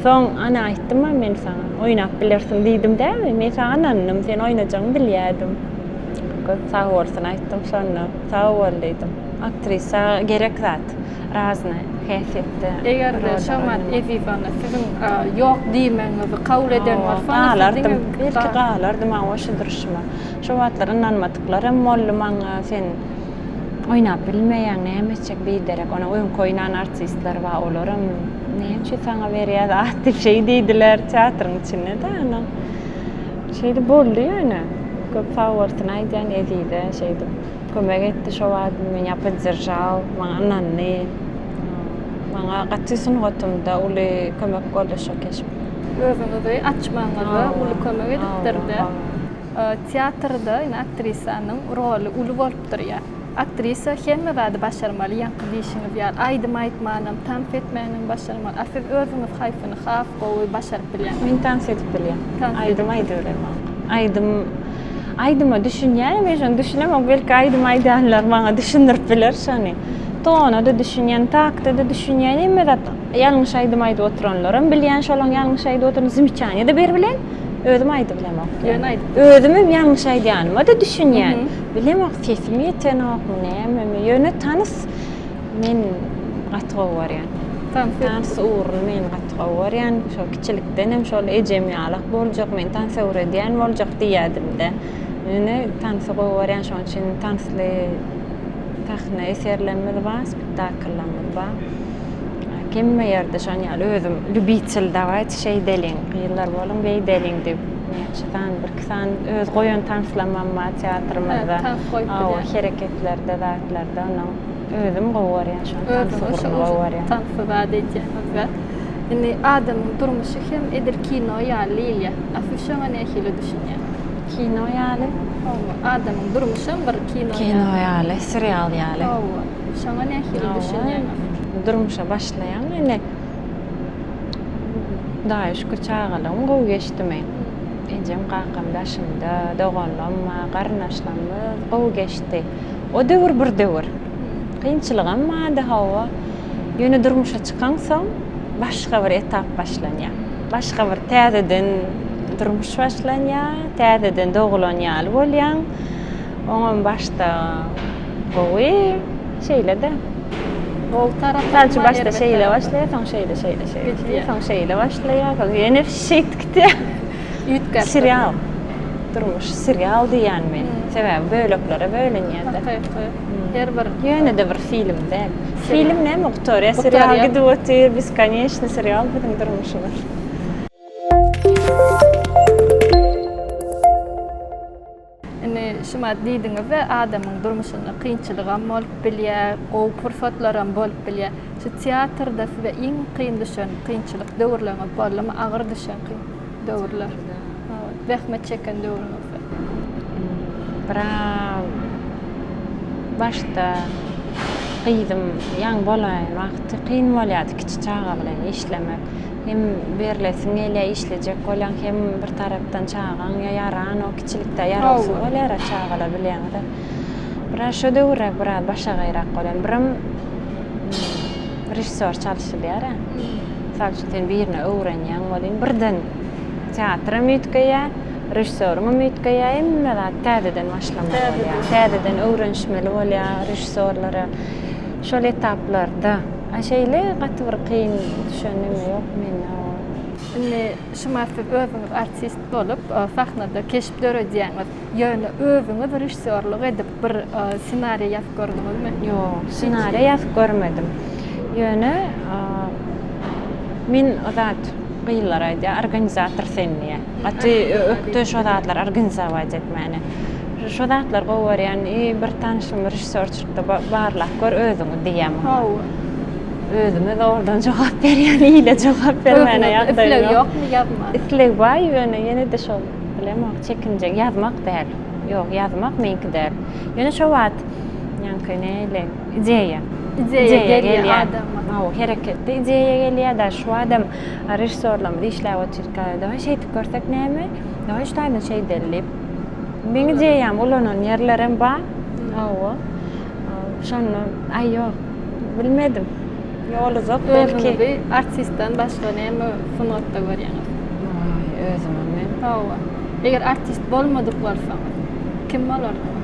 Soň ana aýtdym-a men saňa, oýnap bilersiň diýdim dämi? Men saňa ynandym, sen oýnajagyňy bilýärdim. Köp sag bolsun aýtdym şonda. Sag bol diýdim. Aktrisa gerek zat, razny häsiýetde Eger-de Şamat Ezizowna siziň ýok diýmegiňizi kabul eden bolsa, onda siz Galardym, belki galardym hawa şu durşuma. Şo wagtlar ynanmadyklar hem boldy maňa, sen oýnap bilmeýäň, näme etjek biderek. Onuň öňki oýnan artistler bar, olaram Näme üçin saňa berýär zat diýip şeý diýdiler teatryň içinde-de ana. Şeýdip boldy ýöne. Köp sag bolsun aýdýan Ezize şeýdip kömek etdi şo wagt meni podderžal, maňa ynandy. Maňa gaty sungatymda uly kömek boldy şo keşp. Özüňizi açmagyňyza uly kömek edipdir-de. Teatrda ine aktrisanyň roly uly bolup durýar. Aktrisa hemme zady başarmaly ýaňky diýşiňiz ýaly aýdym aýtmanam, tans etmänem başarmaly. A siz özüňiz haýsyny has gowy başaryp bilýäňiz? Men tans edip bilýän. Aýdym aýdyp bilemok. Aýdym aýdyma düşünýän men şony düşünemok belki aýdym aýdýanlar maňa düşündirip biler şony. Tona-da düşünýän, takta-da düşünýän hemme zat ýalňyş aýdym aýdyp oturanlaram bilýän şolaň ýalňyş aýdyp oturan zamечание-da beribilen. Özüm aýdybilemok. Ýöne aýdyp. Özümem ýalňyş aýdýanyma-da düşünýän. Bilemok sesim ýetenokmy, nämemi, ýöne tans men gaty gowy görýän. Tans. Tans ugruny men gaty gowy görýän. Şol kiçilikdenem şol ejem ýalak boljak, men tans öwredýän boljak diýýädim-de. Ýöne tansy gowy görýän, şonuň üçin tansly sahna eserlerimiz bar, spektakllarymyz bar. Hemme ýerde şon ýaly özüm lübitel dawaýçy şeýdeliň, gyzlar boluň beýdeliň diýip, näçe sany, birki sany öz goýan tanslamam bar teatrymyzda. Tans goýup bilýän. Hawa, hereketlerde, zatlarda onuň. Özüm gowy görýän şony tans ugruny gowy görýän. Tansy zat edýäňiz-dä. Indi adamyň durmuşy hem edil kino ýaly diýilýär. A siz şoňa nähili düşünýäňiz? Kino ýaly? Hawa, adamyň durmuşam bir kino ýaly. Kino ýaly, serial ýaly. Hawa, şoňa nähili düşünýäňiz? Durmuşa başlaýaň indi. Hudaýa şükür çagalygym gowy geçdi meň. Ejem kakam daşymda, doganlam bar, garyndaşlarymyz gowy geçdi. O döwür bir döwür. Kynçylygam bardy hawa. Ýöne durmuşa çykaňsoň başga bir etap başlanýar. Başga bir täzeden durmuş başlanýar, täzeden doglan ýaly bolýaň. Oňam başda gowy, şeýle-de. Gowy tarapy Mysal üçin başda şeýle başlaýar, soň şeýle, şeýle, şeýle, soň şeýle başlaýar, soň ýene şeýdip gidýär. Üýtgäp. Serial. Durmuş serial diýýän men. Sebäbi böleklere bölünýär-de. Hakyky. Her bir Ýöne-de bir film däl. Film näme gutarýar, serial gidip otyr, beskoneçnyý serial biziň durmuşymyz. Indi şumat diýdiňiz-de, adamyň durmuşynda kynçylygam bolup bilýär, gowy pursatlaram bolup bilýär. Şu teatrda size iň kyn düşen kynçylyk döwürleriňiz boldumy, agyr düşen kyn döwürler? Zähmet çeken döwrüňizde. Biraz başda gyzym ýaňy bolaýan wagty kyn bolýardy kiçi çaga bilen işlemek. Hem berlesiň gelýär, işlejek bolýaň, hem bir tarapdan çagaň ýa ýaranok, kiçilikde ýarawsyz bolýar-a çagalar bilýäňiz-ä. Biraz şo döwürräk biraz başagaýrak bolýan. Birem režissýor çalşylýar-a. Mysal üçin, sen birine öwrenýäň welin, birden teatram üýtgeýär, režissýoryňam üýtgeýär, hemme zat täzeden başlamaly bolýar. Täzeden öwrenişmeli bolýar režissýorlara. Şol etaplarda. A şeýle gaty bir kyn düşen neme ýok mende. Indi şumat siz özüňiz artist bolup, sahnada keşp döredýäňiz. Ýöne özüňiz režissýorlyk edip bir ssenariý ýazyp gördüňizmi? Ýok, ssenariý ýazyp görmedim. Ýöne men o zat gyzlar aýdýar, organizator sen diýýär. Gaty ökde şo zatlary organizować etmäne. Şo zatlary gowy görýän. I bir tanşym režissýorçylykda barlap gör özüňi diýýär maňa. Hawa. Özüme zordan jogap berýän, ile jogap bermäne ýagdaýym ýok. Isleg ýokmy ýazma? Isleg bar, ýöne ýene-de şol bilemok, çekinjeň. Ýazmak däl. Ýok, ýazmak meňki däl. Ýöne şo wagt ýaňky näle, ideýa. Ideýa gelýär adama. Hawa, hereketde ideýa gelýär-de, şu wagtam režissýorlarymyz işläp otyrka, dawaý şeýdip görsek näme, dawaý şu taýdan şeýdeli diýip, meň ideýamy ulanan ýerlerem bar. Hawa. Şonda, aý ýok, bilmedim. Ýol uzak belki. Özüňizi artistden başga näme sungatda görýäňiz? Aý, özümemi? Hawa. Eger artist bolmadyk bolsaňyz, kim bolardyňyz?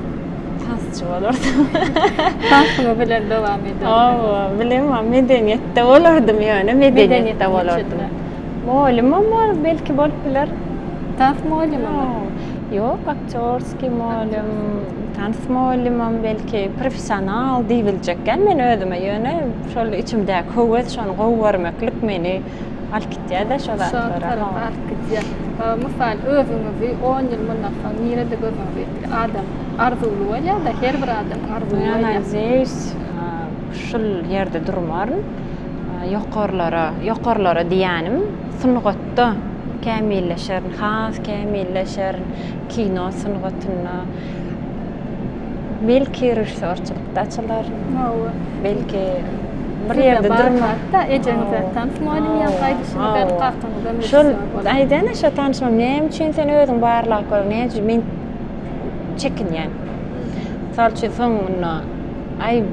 Tansçy bolardym. Tansyňy bilen dowam ederdiňiz. Hawa, bilemok, medeniýetde bolardym ýöne, medeniýetde bolardym. Mugallymam bol, belki bolup biler. Tans mugallymymy? Ýok, aktýorskiý mugallym, tans mugallymam belki, professional diýibiljekgä men özüme, ýöne şol içimdäki höwes, şony gowy görmeklik meni alyp gitýär-de şo zatlara. Şo tarapa alyp gidýär. Mysal, özüňizi on ýyl mundan soň nirede gözüňiz ýetýär? Adam arzuwly bolýar-da, her bir adamyň arzuwy bolýar. Men nadzeýus, şul ýerde durmaryn. Ýokarlara, ýokarlara diýýänim, sungatda kämilleşerin, has kämilleşerin, kino sungatynda. Belki režissýorçylykda açylaryn. Hawa. Belki bir ýerde durma. Hatda ejeňize tans mugallymy ýaňky aýdyşyňyz ýaly kakaňyzam režissýor Şol bolan. aýdýan-a şo tanşymam, näme üçin sen özüň barlap gör, näme üçin men çekinýän. Mysal üçin soňunda aý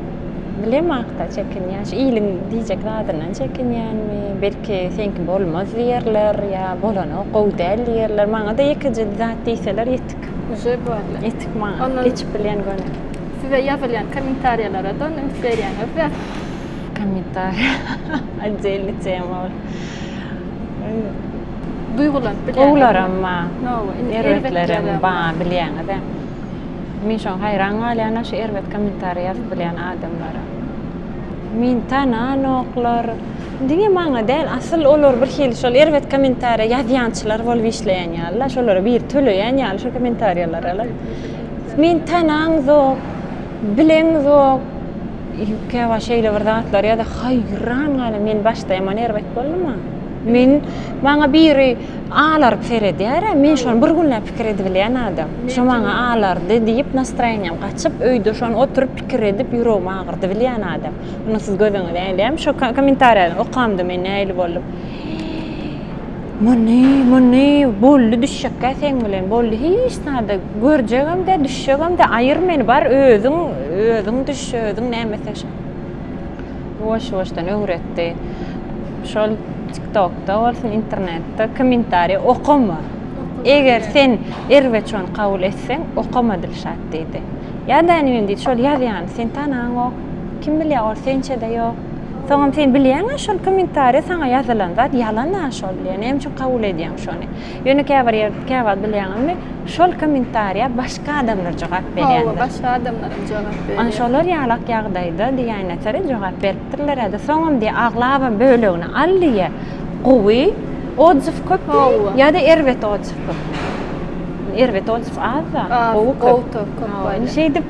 bilemok-da çekinýän. Şu iliň diýjek zadyndan çekinýänmi, belki seňki bolmaz diýerler ýa bolanok, gowy däl diýerler. Maňa-da ýekeje zat diýseler ýetik. Uje boldy. Ýetik maňa. Geçip bilýän göni. Size ýazylýan kommentariýalara-da onda üns berýäňiz-dä? Kommentariýa otdelnyý tema ol. Duýgulanyp bilýäňizmi? Gowularam bar, Hawa, indi erbetlerem erbetlerem bar bilýäňiz-ä. Men şoňa haýran galýan-a şu erbet kommentariýa ýazyp bilýän adamlara. Meni tananoklar. Diňe maňa däl, asyl olar bir hili şol erbet kommentariýa ýazýançylar bolup işleýän ýaly-la, şolara biri töleýän ýaly şo kommentariýalara-la. Meni tanaňzok, bileňzok. Käwagt şeýle bir zatlar ýa-da haýran galan men başda ýaman erbet boldum-a. Men maňa biri alaryp seredýär-ä, men şony bir günläp pikir edibilýän adam. Şo maňa alardy diýip nastroýeniýam gaçyp, öýde şony oturyp pikir edip ýüregim agyrdybilýän adam. Muny siz göz öňüne äýläm, şo kommentariýany okamda men nähili boldum. Muny, muny, boldy düşjekkä seň bilen, boldy hiç zada görjegem däl, düşjegem däl, aýyr meni, bar özüň, özüň düş, özüň näme etseň şo. Ýuwaş-ýuwaşdan öwretdi. Şol TikTokda bolsun, internetde kommentariý okama. Eger sen erbet şony kabul etseň, okama Dilşat diýdi. Ýa-da inim diýdi, şol ýazýany sen tanaňok, kim bilýär ol sençe-de ýok. Soňam sen bilýäň-ä şol kommentariýa saňa ýazylan zat ýalan-a şol diýýär. Näme üçin kabul edýäň şony? Ýöne käbir ýer käwagt bilýäňizmi, şol kommentariýa başga adamlar jogap berýändir. Hawa, başga adamlaram jogap berýär. Ana şolar ýalak ýagdaýda diýäýnäseri jogap beripdirler-ä-de. Soňam diýýär, aglaba bölegini al diýýär. Gowy otzyw köpmi ýa-da erbet otzyw köpmi? Erbet otzyw az-da, gowy köp. Gowy köp bolýar. Indi şeýdip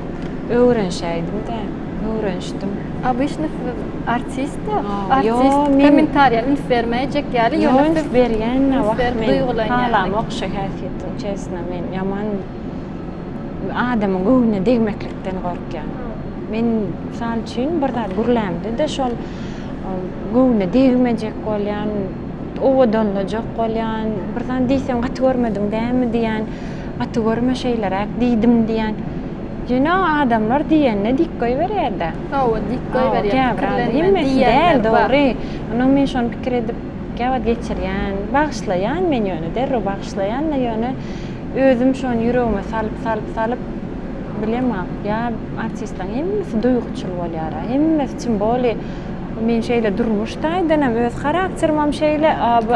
öwrenişäýdim-dä. Öwrenişdim. Obyçny siz artist-da. Artist kommentariýa üns bermäýjek ýaly, ýöne siz üns berýän-de wah men halamok şu häsiýetimi çesno men ýaman adamyň göwnüne degmeklikden gorkýan. Men mysal üçin bir zat gürlämde-de şol göwnüne degmejek bolýan, owadanlajak bolýan, bir zat diýsem gaty görmediň dämi diýýän, gaty görme şeýleräk diýdim diýýän. Ýöne adamlar diýenine dik goýberýär-dä. Hawa, dik goýberýär, pikirlenmän Hemmesi däl, dogry. Onnoň men şony pikir edip, käwagt geçirýän, bagyşlaýan men ýöne, derrew bagyşlaýan-da, ýöne özüm şony ýüregime salyp, salyp, salyp bilemok. Ýa artistleriň hemmesi duýguçyl bolýar-a, hemmesi tim boli men şeýle durmuş taýdanam öz harakterimem şeýle, a bu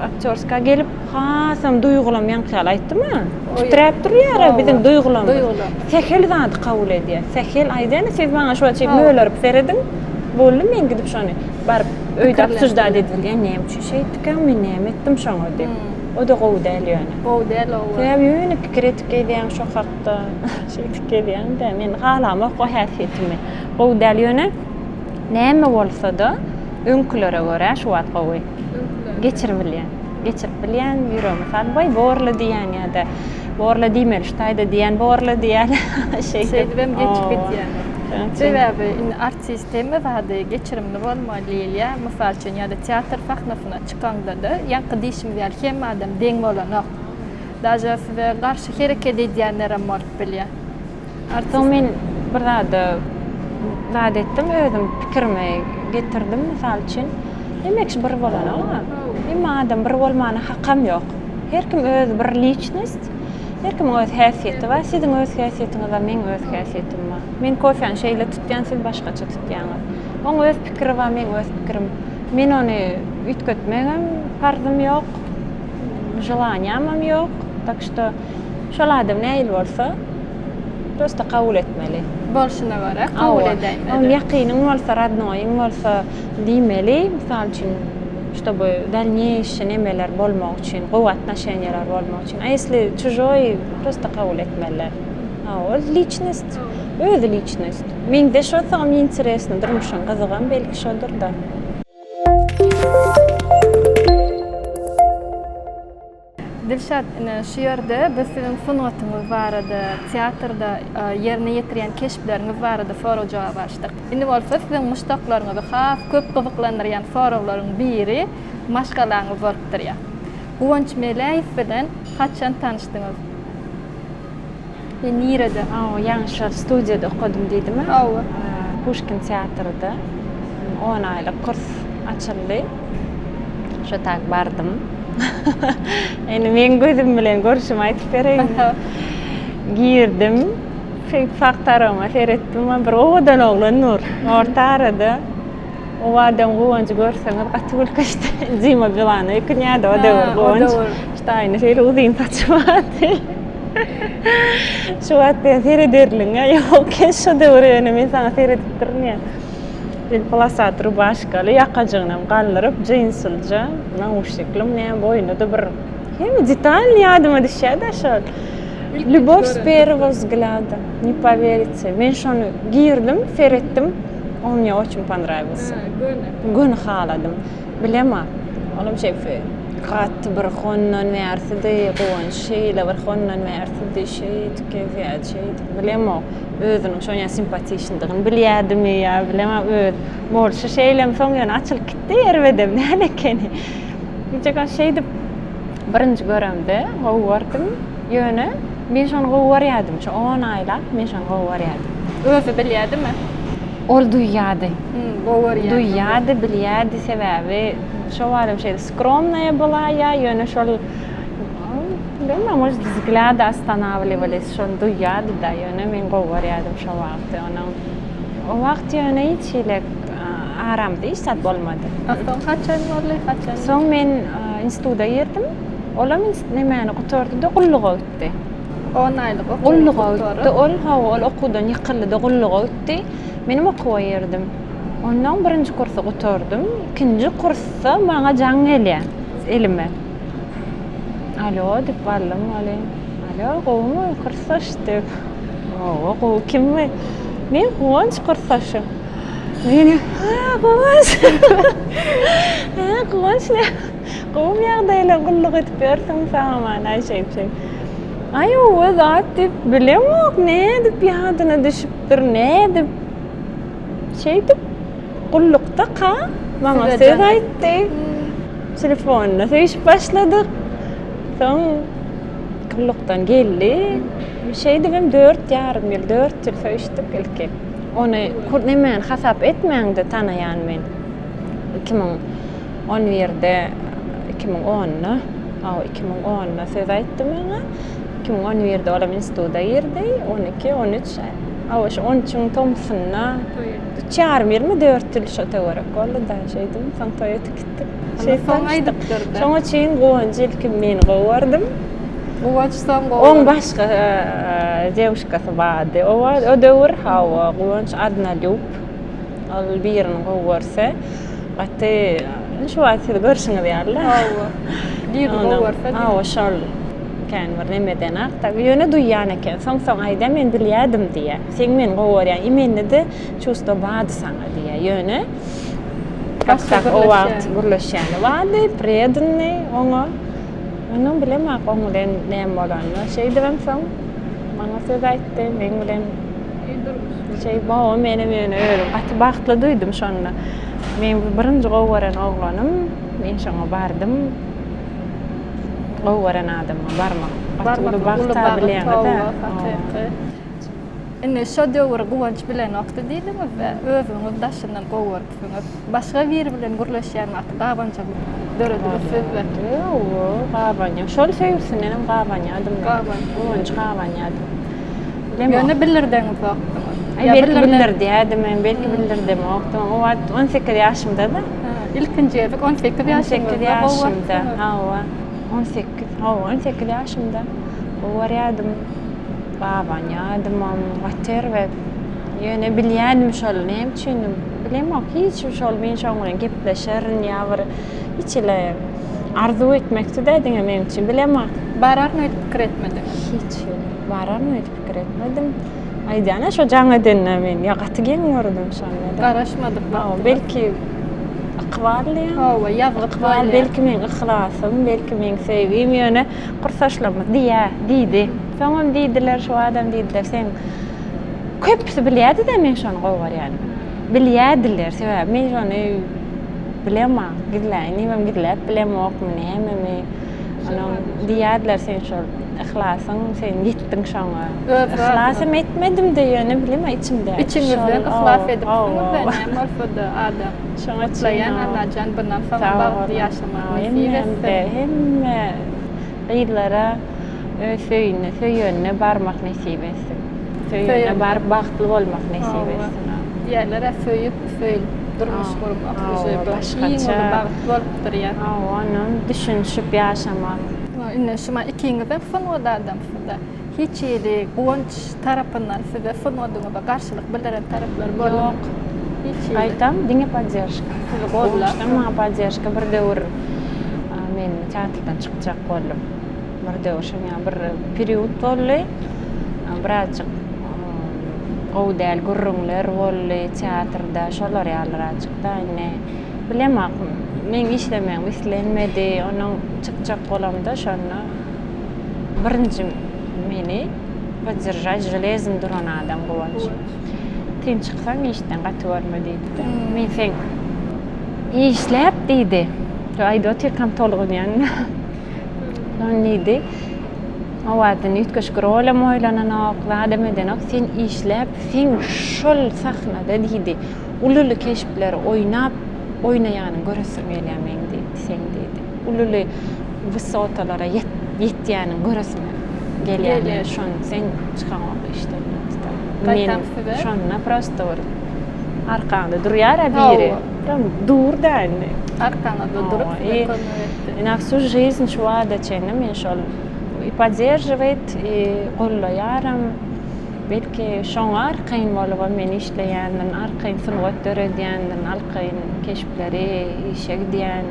aktýorska gelip Hasam duýgulam ýaňky ýaly aýtdym-a. Titräp durýar-a biziň duýgularymyz. Sähel zady kabul edýär. Sähel aýdýan, siz maňa şu wagt şeýdip mölerip serediň. Boldy, men gidip şony baryp öýde obsuždat edilýän, näme üçin şeýtdikäm, men näme etdim şoňa diýip. O-da gowy däl ýöne. Gowy däl owa. Sebäbi ýöne pikir edip gezýäň şo hakda. Şeýdip gezýäň-dä. Men halamok o häsiýetimi. Gowy däl ýöne näme bolsa-da öňkülere görä şu wagt gowy. Geçiribilýän. Geçirip bilýän, ýüregime salyp, waý, borla diýýän ýa-da borla diýmeli şu taýda diýýän, borla diýýän. Şeýdip. Şeýdibem geçip gidýän. Sebäbi indi artist hemme zady geçirimli bolmaly diýilýär. Mysal üçin, ýa-da teatr sahnasyna çykaňda-da, ýaňky diýşimiz ýaly hemme adam deň bolanok. Daže size garşy hereket edýänlerem bolup bilýär. Soň men bir zada zat etdim, özüm pikirimi getirdim, mysal üçin, hemme kişi bir bolanok-a. Hemme adam bir bolmana hakam ýok. Her kim özi bir liçnost, her kimiň öz häsiýeti bar. Siziň öz häsiýetiňiz bar, meň öz häsiýetim bar. Men kofäni şeýle tutýan, siz başgaça tutýaňyz. Oň öz pikiri bar, meň öz pikirim. Men ony üýtgetmegem parzym ýok, želaniýamam ýok. Tak što Şol adam nähili bolsa, prosta kabul etmeli. Bolşuna görä kabul edäýmeli. Onuň ýakynyň bolsa, rodnoýyň bolsa diýmeli, mysal üçin, ştoby dalneýşi nemeler bolmak üçin, gowy otnoşeniýalar bolmak üçin. A ýesli çužoý, prosta kabul etmeliler. Hawa, ol liçnost, özi liçnost. Meňzeş bolsagam interesno, durmuşyň gyzygam belki şodur-da. Dilşat, ine, şu ýerde biz siziň sungatyňyz barada, teatrda ýerine ýetirýän keşpleriňiz barada sorag-jogap alyşdyk. Indi bolsa siziň muşdaklaryňyzy has köp gyzyklandyrýan soraglaryň biri maşgalaňyz bolup durýar. Guwanç Meläýew bilen haçan tanyşdyňyz we nirede? Hawa, ýaňy şol studiýada okadym diýdim-ä. Hawa. Puşkin teatrda on aýlyk kurs açyldy. Şo tak bardym. Indi meň gözüm bilen görşümi aýdyp bereýin. Girdim. Şeýdip sag tarabyma seretdim, bir owadan oglan dur. Orta arada. O adam Guwanjy görseňiz gaty gülkünçdi. Dima Bilana öýkünýärdi o döwür Guwanç. Ştaýny şeýle uzyn saçy bardy. Şu wagt diýen serederligiň ýok eken şo döwür ýöne men saňa seredip durun ýa. Bir polosat rubaşkaly, ýakajygynam galdyryp, jinsilje, nauşniklim, näme boýunda-da bir hemme detal ýadyma düşýär-de şol. Lýubow s perwogo wzglýada, ne powerite. Men şony girdim, seretdim, on mne oçin ponrawilsya. Göni haladym. Bilemok. Olam şeýle gaty bir hondan bärsidi, Guwanç şeýle bir hondan bärsidi, şeýdip gezýärdi, şeýdip bilemok. Özüniň şonýa simpatiçnydygyny bilýärdimi ýa bilemok öz bolşy şeýlemi soň ýöne açylyp gitdi erbedem däl ekeni. Gijek şeýdip birinji göremde gowy gördüm. Ýöne men şony gowy görýärdim. Şu on aýlap men şony gowy görýärdim. Özi bilýärdimi? Ol duýýardy. Gowy görýändigini. Duýýardy, bilýärdi, sebäbi şo wagtam şeýle skromnaýa bolaýýa, ýöne şol bilmän, может, wzglýady ostanawliwались, şony duýýardy-da, ýöne men gowy görýärdim şo wagty onuň. O wagt ýöne hiç hili aramyzda hiç zat bolmady. A soň haçan boldy, haçan? Soň men instituta girdim. Olam nemäni gutardy-da gulluga gitdi. On aýlyk okuwy Gulluga gitdi ol, hawa, ol okuwdan ýykyldy-da gulluga gitdi. Menem okuwa girdim. Onnoň birinji kursy gutardym. Ikinji kursda maňa jaň gelýär elime. Alo diýip baldym welin, Alo, gowumy, kursdaş diýip. Hawa, gowy, kimmi? Men Guwanç kursdaşyň. Menem, Hä, Guwanç. Hä, Guwanç näme? Gowumy ýagdaýlar gulluk edip ýörsüň sag-aman aý şeýdip şeýdip. Aý owa zat diýip bilemok nädip ýadyna düşüpdir nädip şeýdip gullukdaka maňa söz aýtdy. Telefonda söýüşip başladyk. Soň gullukdan geldi. Şeýdibem 4,5 ýyl, 4 ýyl söýüşdik ilki. Ony nemäni hasap etmäňde tanaýan men. 2000 On birde, 2010-da, hawa, 2010-da söz aýtdy maňa. 2011-de olam instituta girdi. 12, 13, hawa, şu 13-iň tomsunda üç ýarym ýylmy, dört ýyl şo töwerek boldy-da, şeýdip, soň toý edip gitdik. Şeýdip soň aýdypdyr-da. Şoň üçin Guwanjy ilki men gowy gördüm. Guwanç soň gowy. Oň başga dewuşkasy bardy. O o döwür, hawa, Guwanç odnolýub. Ol birini gowy görse, gaty şu wagt siz görşüňiz ýaly. Hawa. Birini gowy görse. Hawa, şol kän bir nemeden ak-da, ýöne duýýan eken. Soň-soň aýdýar, men bilýärdim diýýär. Seň meni gowy görýäň, i mende-de çувство bardy saňa diýýär. Ýöne Başga o wagt gürleşýäni bardy, predannyý oňa. Onam bilemok oň bilen näme bolanyny. Şeýdibem soň maňa söz aýtdy, meň bilen Şeý baba menem ýöne özüm gaty bagtly duýdum şonda. Men birinji gowy gören oglanym, men şoňa bardym. Gowy gören adamyňa barmak gaty uly bagt-a bilýäňiz-ä. Hakyky. Indi şo döwür Guwanç bilenokdy diýdiňiz-de, özüňiz daşyndan gowy görüpsiňiz. Başga biri bilen gürleşýän wagty gabanjaňlyk döredimi sizde? Ýok, gabanýa. Şol söýgüsindenem gabanýadym men. Guwanjy gabanýadym. Ýöne bildirdeňizokdyňyz. Aý, belki bildirdýädim, belki bildirdemokdym. O wagt 18 ýaşymda-da. Ilkinji gezek 18 ýaşyňyzda. 18 ýaşymda, hawa. 18, hawa, 18 ýaşymda gowy görýärdim. Gabanýardymam, gaty erbet. Ýöne bilýärdim şol, näme üçindir, bilemok, hiç şol men şoň bilen gepleşerin ýa bir hiç hili arzuw etmekdi-dä diňe meň üçin, bilemok. Bararyn öýdüp pikir etmediňiz? Hiç hili. Bararyn öýdüp pikir etmedim. Aýdýan-a şo jaň edende men ýa gaty geň gördüm şonda. Garaşmadyk wagtyňyz. Belki ykbal diýýän. Hawa, ýazgyt Ykbal, belki meň yhlasym, belki meň söýgim ýöne kursaşlarymyz diýýä, diýdi. Soňam diýdiler, şu adam diýdiler, seň köpüsi bilýärdi-de men şony gowy görýänimi. Bilýärdiler, sebäbi men şony bilemok, gizläýin diýibem gizläp bilemokmy, nämemi. Onuň diýýärdiler sen şol yhlasyň, sen ýetdiň şoňa. Yhlasam etmedim-de ýöne bilemok içimde. Içiňizden yhlas edipsiňiz-de näme bolsa-da adam. Şoňa Gutlaýan Allajan bundan soňam bagtly ýaşamagy nesip etsin. Hemme gyzlara öz söýüne, söýenine barmak nesip etsin. Söýenine baryp bagtly bolmak nesip etsin. Diýerler-ä söýüp, söýülip durmuş gurmak uje bir iň uly bagt bolup durýar. Hawa, onam düşünişip ýaşamak. Indi şuma ikiňizem sungat adamsyda. Hiç hili Guwanç tarapyndan size sungatyňyza garşylyk bildiren taraplar boldumy? Ýok. Hiç hili. Gaýtam diňe podderşka. Sizi goldap. Guwançdan maňa podderşka bir döwür men teatrdan çykjak boldum. Bir döwür şoň ýaly bir period boldy. Birazjyk gowy däl gürrüňler boldy teatrda, şolar ýalyraçyk-da indi. Bilemok, meň işlemegim islenmedi. Onuň çykjak bolamda şonda birinji meni podderžать železny duran adam Guwanç. Sen çyksaň işden gaty görme diýdi. Men seň işläp diýdi. Şu aýdyp otyrkam tolgunýan. Şony diýdi. O wagtdan üýtgeşik rolam oýlananok, zadam edenok. Sen işläp, sen şol sahnada diýdi. Ululy keşpleri oýnap, oýnaýanyňy göresim gelýär meň diýdi, seň diýdi. Ululy wysotalara ýetýäniňi göresim gelýär meň, şony sen çykaňok işden diýdi. Men şonda prosto bir arkaňda durýar-a biri. Tam dur-da indi. Arkaňyzda durup size kömek etdi. Na wsю жизнь şu wagta çenli men şol i podderžiwaýt, i gollaýaram. Belki, şoňa arkaýyn bolubam men işleýändirin, arkaýyn sungat döredýändirin, arkaýyn keşpleri işe gidýän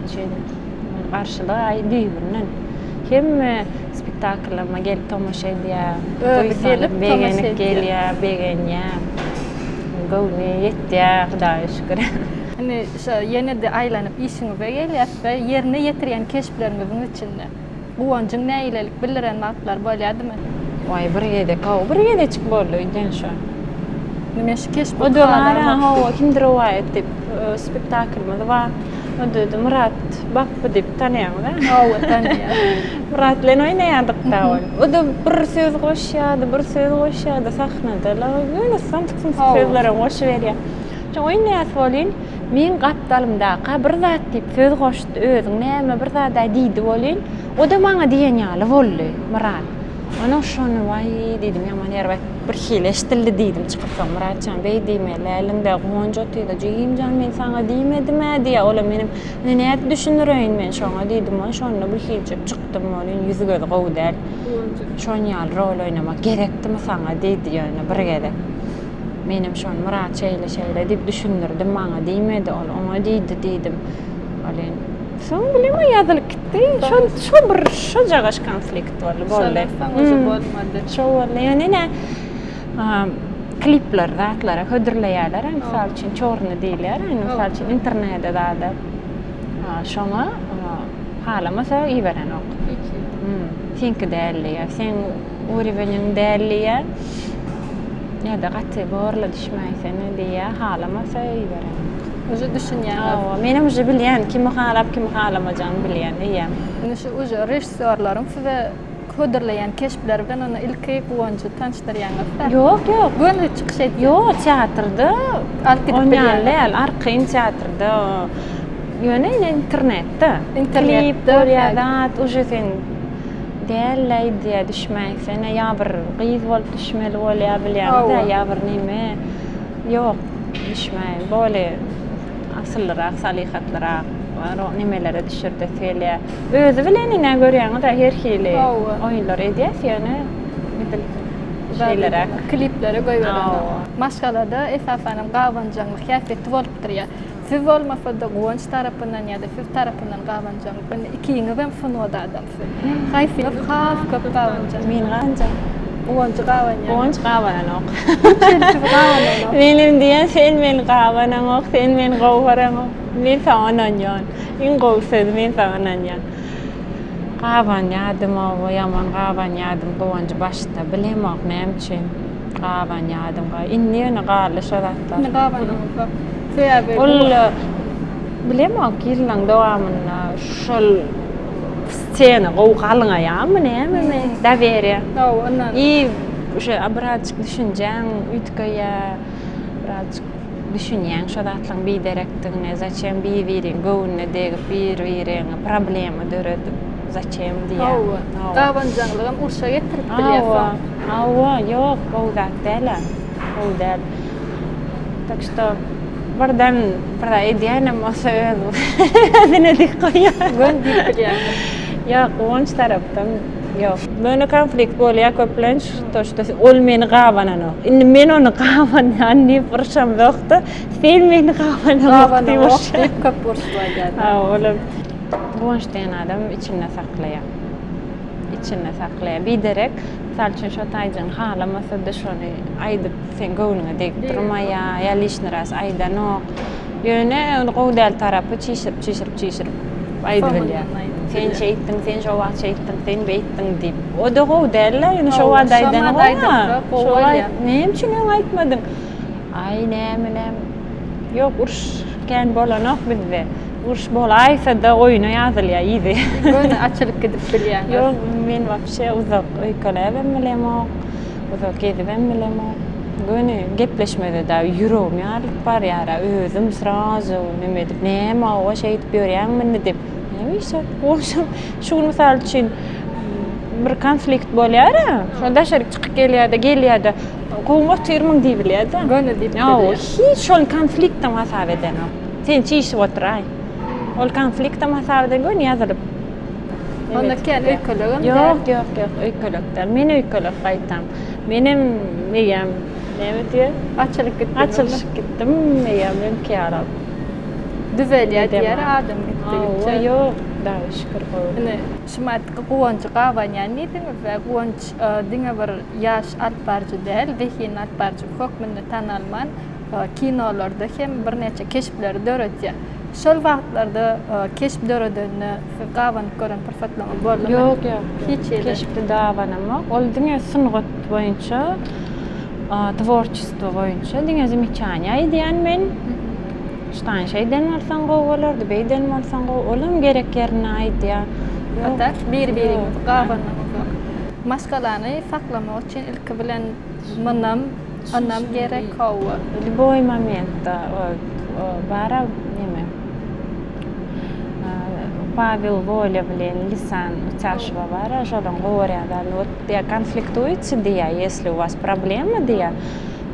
üçin garşylyk-aý düýbünden. Hemme spektakllaryma gelip tomaşa edýär. Özi gelip tomaşa edýär. Gelýär, begenýär. Göwni ýetýär, Hudaýa şükür. Indi şo ýene-de aýlanyp işiňize gelýäs-de, ýerine ýetirýän keşpleriňiziň içinde. Guwanjyň nägilelik bildiren wagtlary bolýadymy? Waý bir gezek hawa bir gezejik boldy öýdýän şo. Indi men şu keşbi O döwara hawa kimdir rowaýat diýip spektaklymyz bar. O döwde Myrat Bapby diýip tanaýaňyz a? Hawa tanaýan. Myrat bilen oýnaýardyk da ol. O-da bir söz goşýardy, bir söz goşýardy sahnada. Ýöne samsyk-sumsyk sözlerem goşuberýär. Şo oýnaýas welin Meň gapdalymdaka bir zat diýip söz goşdy, özüň näme bir zad-a diýdi welin, o-da maňa diýen ýaly boldy, Myrat. Onuň şony waý diýdim, ýaman erbet birhili eşidildi diýdim çykyp soň, Myrat jan beý diýmeli däldiň-dä, Guwanç otyr-da, jigim jan men saňa diýmedim-ä diýýär, olam menem, indi nädip düşündireýin men şoňa diýdim, ol şonda birhiljek çykdym welin ýüzi-gözi gowy däl. Şon ýaly rol oýnamak gerekdimi saňa diýdi ýöne bir gezek. Menem şony Myrat şeýle şeýle diýip düşündirdim maňa diýmedi ol oňa diýdi diýdim. Welin soň bilemok ýazylyp gitdi. Şo şo bir şojagaş konflikt boldy boldy. Şondan soň uje bolmady. Şo boldy. Ýöne ine klipler zatlara hödürleýärler mysal üçin çorny diýilýär indi mysal üçin internete zada. Şoňa halamasa iberenok. Seňki däl diýýär. Seň Ureweniň däl diýýär. Ýa-da gaty borla düşmäýsene diýýär, halamasa iberenok. Uje düşünýäňiz. Hawa, menem uje bilýän, kimi halap, kimi halamajagyny bilýän eýýäm. Indi şu uje režissýorlaryň size hödürleýän keşpleri bilen onda ilki Guwanjy tanyşdyrýaňyz-da. Ýok, ýok. Göni çykyş edýär. Ýok, teatrda alyp gidip onýaly bilýäňiz. däl, arkaýyn teatrda. Ýöne ine internetde. Internetde. Klip bolýar zat, uje sen Däl-läý diýýä düşmäýsene ýa bir gyz bolup düşmeli bolýa bilýäňiz-ä ýa bir neme. Ýok, düşmäý. Boli asyllyrak, salyhatlyrak nemelere düşürdesi gelýä. Özi bilen ine görýäňiz-ä her hili oýunlar edýäs ýöne edil şeýleräk. Kliplere goýberenok. Maşgalada esasanam gabanjaňlyk häsiýeti bolupdyr ýa. Siz bolmasa-da Guwanç tarapyndan ýa-da siz tarapyndan gabanjaňlyk. Indi ikiňizem sungat adamsy. Haýsyňyz has köp gabanjaň? Men gabanjaň. Guwanjy gabanýar. Guwanç gabananok. Hiç hili sizi gabananok. Menem diýýän sen meni gabanaňok, sen meni gowy göreňok. Men saňa ynanýan. Iň gowy sözi men saňa ynanýan. Gabanýardym oba ýaman gabanýardym Guwanjy başda bilemok näme üçin. Gabanýadym ga. Indi ýöne galdy şo zatlar. Indi gabanaňyzok. Sebäbi Ol bilemok ýyllaň dowamynda şol stena gowy galňaýarmy nämemi doweriýa. Hawa ondan. I şo birazjyk düşünjäň üýtgeýär. Birazjyk düşünýäň şo zatlaryň biderekdigine, zaçem bir-biriň göwnüne degip, bir-biriňe problema döredip, zaçem diýýäň. Hawa. Gabanjaňlygam urşa getirip bilýär soň. Hawa, ýok, gowy zat däl-ä. Gowy däl. Tak što, birden bir zat edýänem bolsa öz özüne dik goýýar. Göni diýip bilýäňmi? Ýok, guwanç tarapdan ýok. Ýöne konflikt bolýar köplenç, to što ol meni gabananok. Indi men ony gabanýan diýip urşamzok-da, sen meni gabanaňok diýip urşýan. Gabanamok diýip köp urşup aýdýarlar. Hawa, olam guwanç diýen adam içinde saklaýar. Içinde saklaýar. Biderek, mysal üçin, şo taýjygyny halamasa-da şony aýdyp seň göwnüňe degip durmaýar, ýa lişni raz aýdanok. Ýöne ony gowy däl tarapy çişirip, çişirip, çişirip aýdybilýär. Sen şeýtdiň, sen şo wagt şeýtdiň, sen beýtdiň diýip. O-da gowy däl-le, ýöne şo wagt aýdany gowy-a. Şo wagt näme üçin öň aýtmadyň? Aý, näme, näme. Ýok, uruş kän bolanok bizde. Uruş bolaýsa-da oýuna ýazylýar yzy. Göni açylyp gidip bilýäňiz. Ýok, men wapşe uzak öýkeläbem bilemok, uzak gezibem bilemok. Göni gepleşmede-de ýüregim ýarylyp barýar-a, özüm srazu neme edip, näme hawa şeýdip ýörýäňmi indi diýip. Näme iş goňşym şu gün mysal üçin bir konflikt bolýar-a, şol daşaryk çykyp gelýär-de, gelýär-de, Gowumy otyrmyň diýibilýär-de. Göni diýip bilýär. Hiç şol konfliktem hasap edenok. Sen çişip oturaý. Ol konfliktem hasap eden göni ýazylyp. Onda kän öýkelegem däl. Ýok, ýok, ýok, öýkelek däl. Men öýkelek gaýtam. Menem eýýäm näme diýer? Açylyp gitdim. Açylyşyp gitdim eýýäm öňki ýaly. Düzelýär diýer adam gitdigiçe. Ýok, Hudaýa şükür gowy. Ine, şumatky Guwanjy gabanýan diýdiňiz-dä. Guwanç diňe bir ýaş alypbaryjy däl, zehinli alypbaryjy hökmünde tanalman, kinolarda hem birnäçe keşpleri döredýär. Şol wagtlarda keşp döredende siz gabanyp gören pursatlaryňyz boldumy? Ýok, ýok. Hiç hili. Keşpde gabanamok. Ol diňe sungat boýunça, tworçestwo boýunça diňe zamечание aýdýan men. Ştan şeýden bolsaň gowy bolardy, beýden bolsaň gowy. Olam gerek ýerinde aýdýar. A tak bir-biriňizi gabanyňyzok. Maşgalany saklamak üçin ilki bilen mynam, ynam gerek hawa. Lýuboý momentda bara neme Pawel Wolýa bilen Lisan Utýaşewa bara şolaň gowy görýän zadyny wot diýýär konfliktuýete diýýär ýesli u was problema diýýär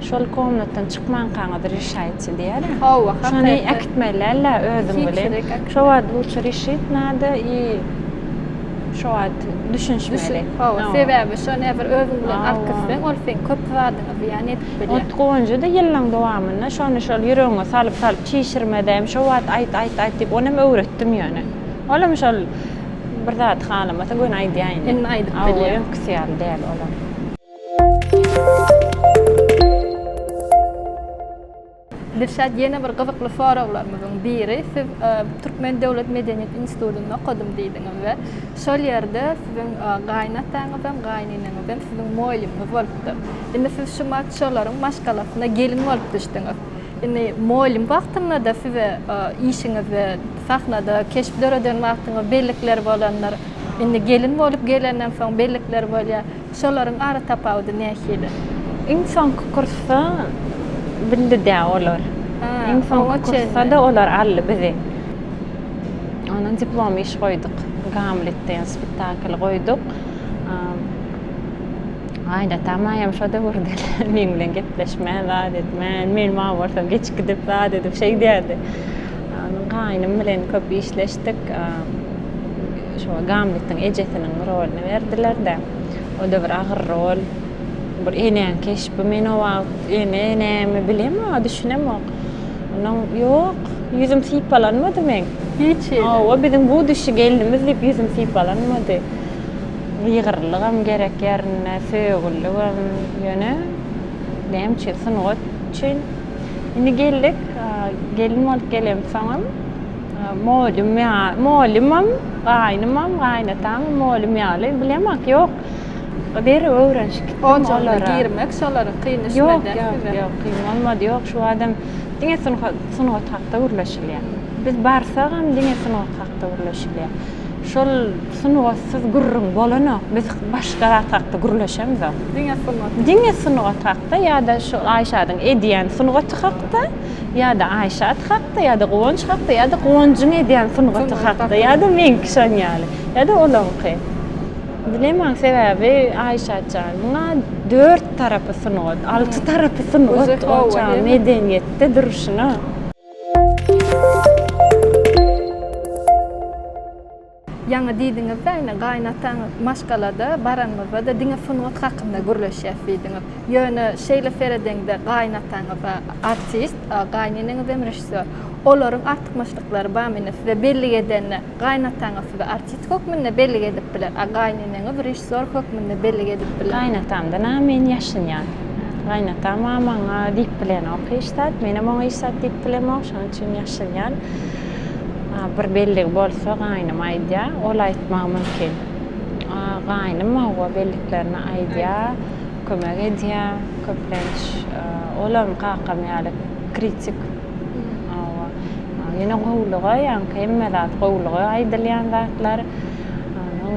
şol komnatdan çykmankaňyz rişaýte diýýär. Hawa Şony äkitmeli däl-dä özüň bilen. Şo wagt lutşe rişit nada i Şo wagt düşünişmeli. Hawa, sebäbi şony eger özüň bilen alyp gitseň, ol seň köp zadyňa zyýan edip bilýär. Ot guwanjy-da ýyllaň dowamynda şony şol ýüregiňe salyp-salyp çişirmedem, şo wagt aýt, aýt, aýt diýip, onam öwretdim ýöne. Olam şol bir zady halamasa göni aýdýar indi. Indi aýdyp bilýär. Hawa, öňküsi ýaly däl olam. Dilşat ýene bir gyzykly soraglarymyzyň biri siz Türkmen döwlet medeniýet institutynda okadym diýdiňiz we şol ýerde siziň gaýynataňyzam gaýyneneňizem siziň mugallymyňyz bolupdyr. Indi siz şu wagt şolaryň maşgalasyna gelin bolup düşdüňiz. Indi mugallym wagtynda-da size işiňizde sahnada keşp döreden wagtyňyz bellikler bolandyr. Indi gelin bolup gelenden soň bellikler bolýar. Şolaryň ara tapawudy nähili? Iň soňky kursda bildi-dä olar. Iň soňky kursda-da olar aldy bizi. Ondan diplom iş goýduk. Gamlet diýen spektakl goýduk. Aýdatam aýam şo döwürde meň bilen gepleşmän, zat etmän, men maňa bolsam geçip gidip zat edip şeýdýärdi. Onuň gaýnym bilen köp işleşdik. Şo Gamletiň ejesiniň roluny berdiler-de. O-da bir agyr rol. Bir enäň keşbi. Men o wagt ene näme bilemok, düşünemok. Onuň ýok, ýüzüm sypalanmady meň. Hiç hili. Hawa, biziň bu dişi gelnimiz diýip ýüzüm sypalanmady. Gygyrlygam gerek ýerinde, söýgüligem. Ýöne näme üçin, sungat üçin. Indi geldik, gelin bolup gelemsoňam Mugallym ýa, mugallymam, gaýnymam, gaýynatamam mugallym ýaly, bilemok, ýok. Derrew öwrenişip gitdim Ojagyna olara. girmek şolaryň kyn Ýok, düşmedi ýok, size. ýok, kyn bolmady, ýok, şu adam diňe sungat, sungat hakda gürleşilýär. Biz barsagam diňe sungat hakda gürleşilýär. Şol sungatsyz gürrüň bolanok, biz başga zat hakda gürleşemzok. Diňe sungat. Diňe sungat hakda ýa-da şu Aýşadyň edýän sungaty hakda. Ýa-da Aýşat hakda, ýa-da Guwanç hakda, ýa-da Guwanjyň edýän sungaty hakda, ýa-da meňki şon ýaly, ýa-da olaňky. Bilemok sebäbi Aýşat jan, muňa dört tarapy sungat, alty tarapy sungat o çaga medeniýetde durşuna. Ýaňy diýdiňiz-dä indi gaýynataňyz maşgalada baranymyzda-da diňe sungat hakynda gürleşýäs diýdiňiz. Ýöne şeýle seredeňde gaýynataňyz-a artist, gaýyneneňizem režissýor. Olaryň artykmaçlyklary barmy indi size bellik edende gaýynataňyz sizi artist hökmünde bellik edip biler, a gaýyneneňiz režissýor hökmünde bellik edip biler. Gaýynatamdan-a men ýaşynýan. Gaýynatam-a maňa diýip bilenok hiç zat, menem oňa hiç zat diýip bilemok, şonuň üçin ýaşynýan. Bir belligi bolsa gaýynym aýdýar, ol aýtmagy mümkin. Gaýynym hawa belliklerini aýdýar, kömek edýär köplenç. Olam kakam ýaly kritik. Hawa. Ýöne gowulyga ýaňky hemme zat gowulyga aýdylýan zatlar. Onuň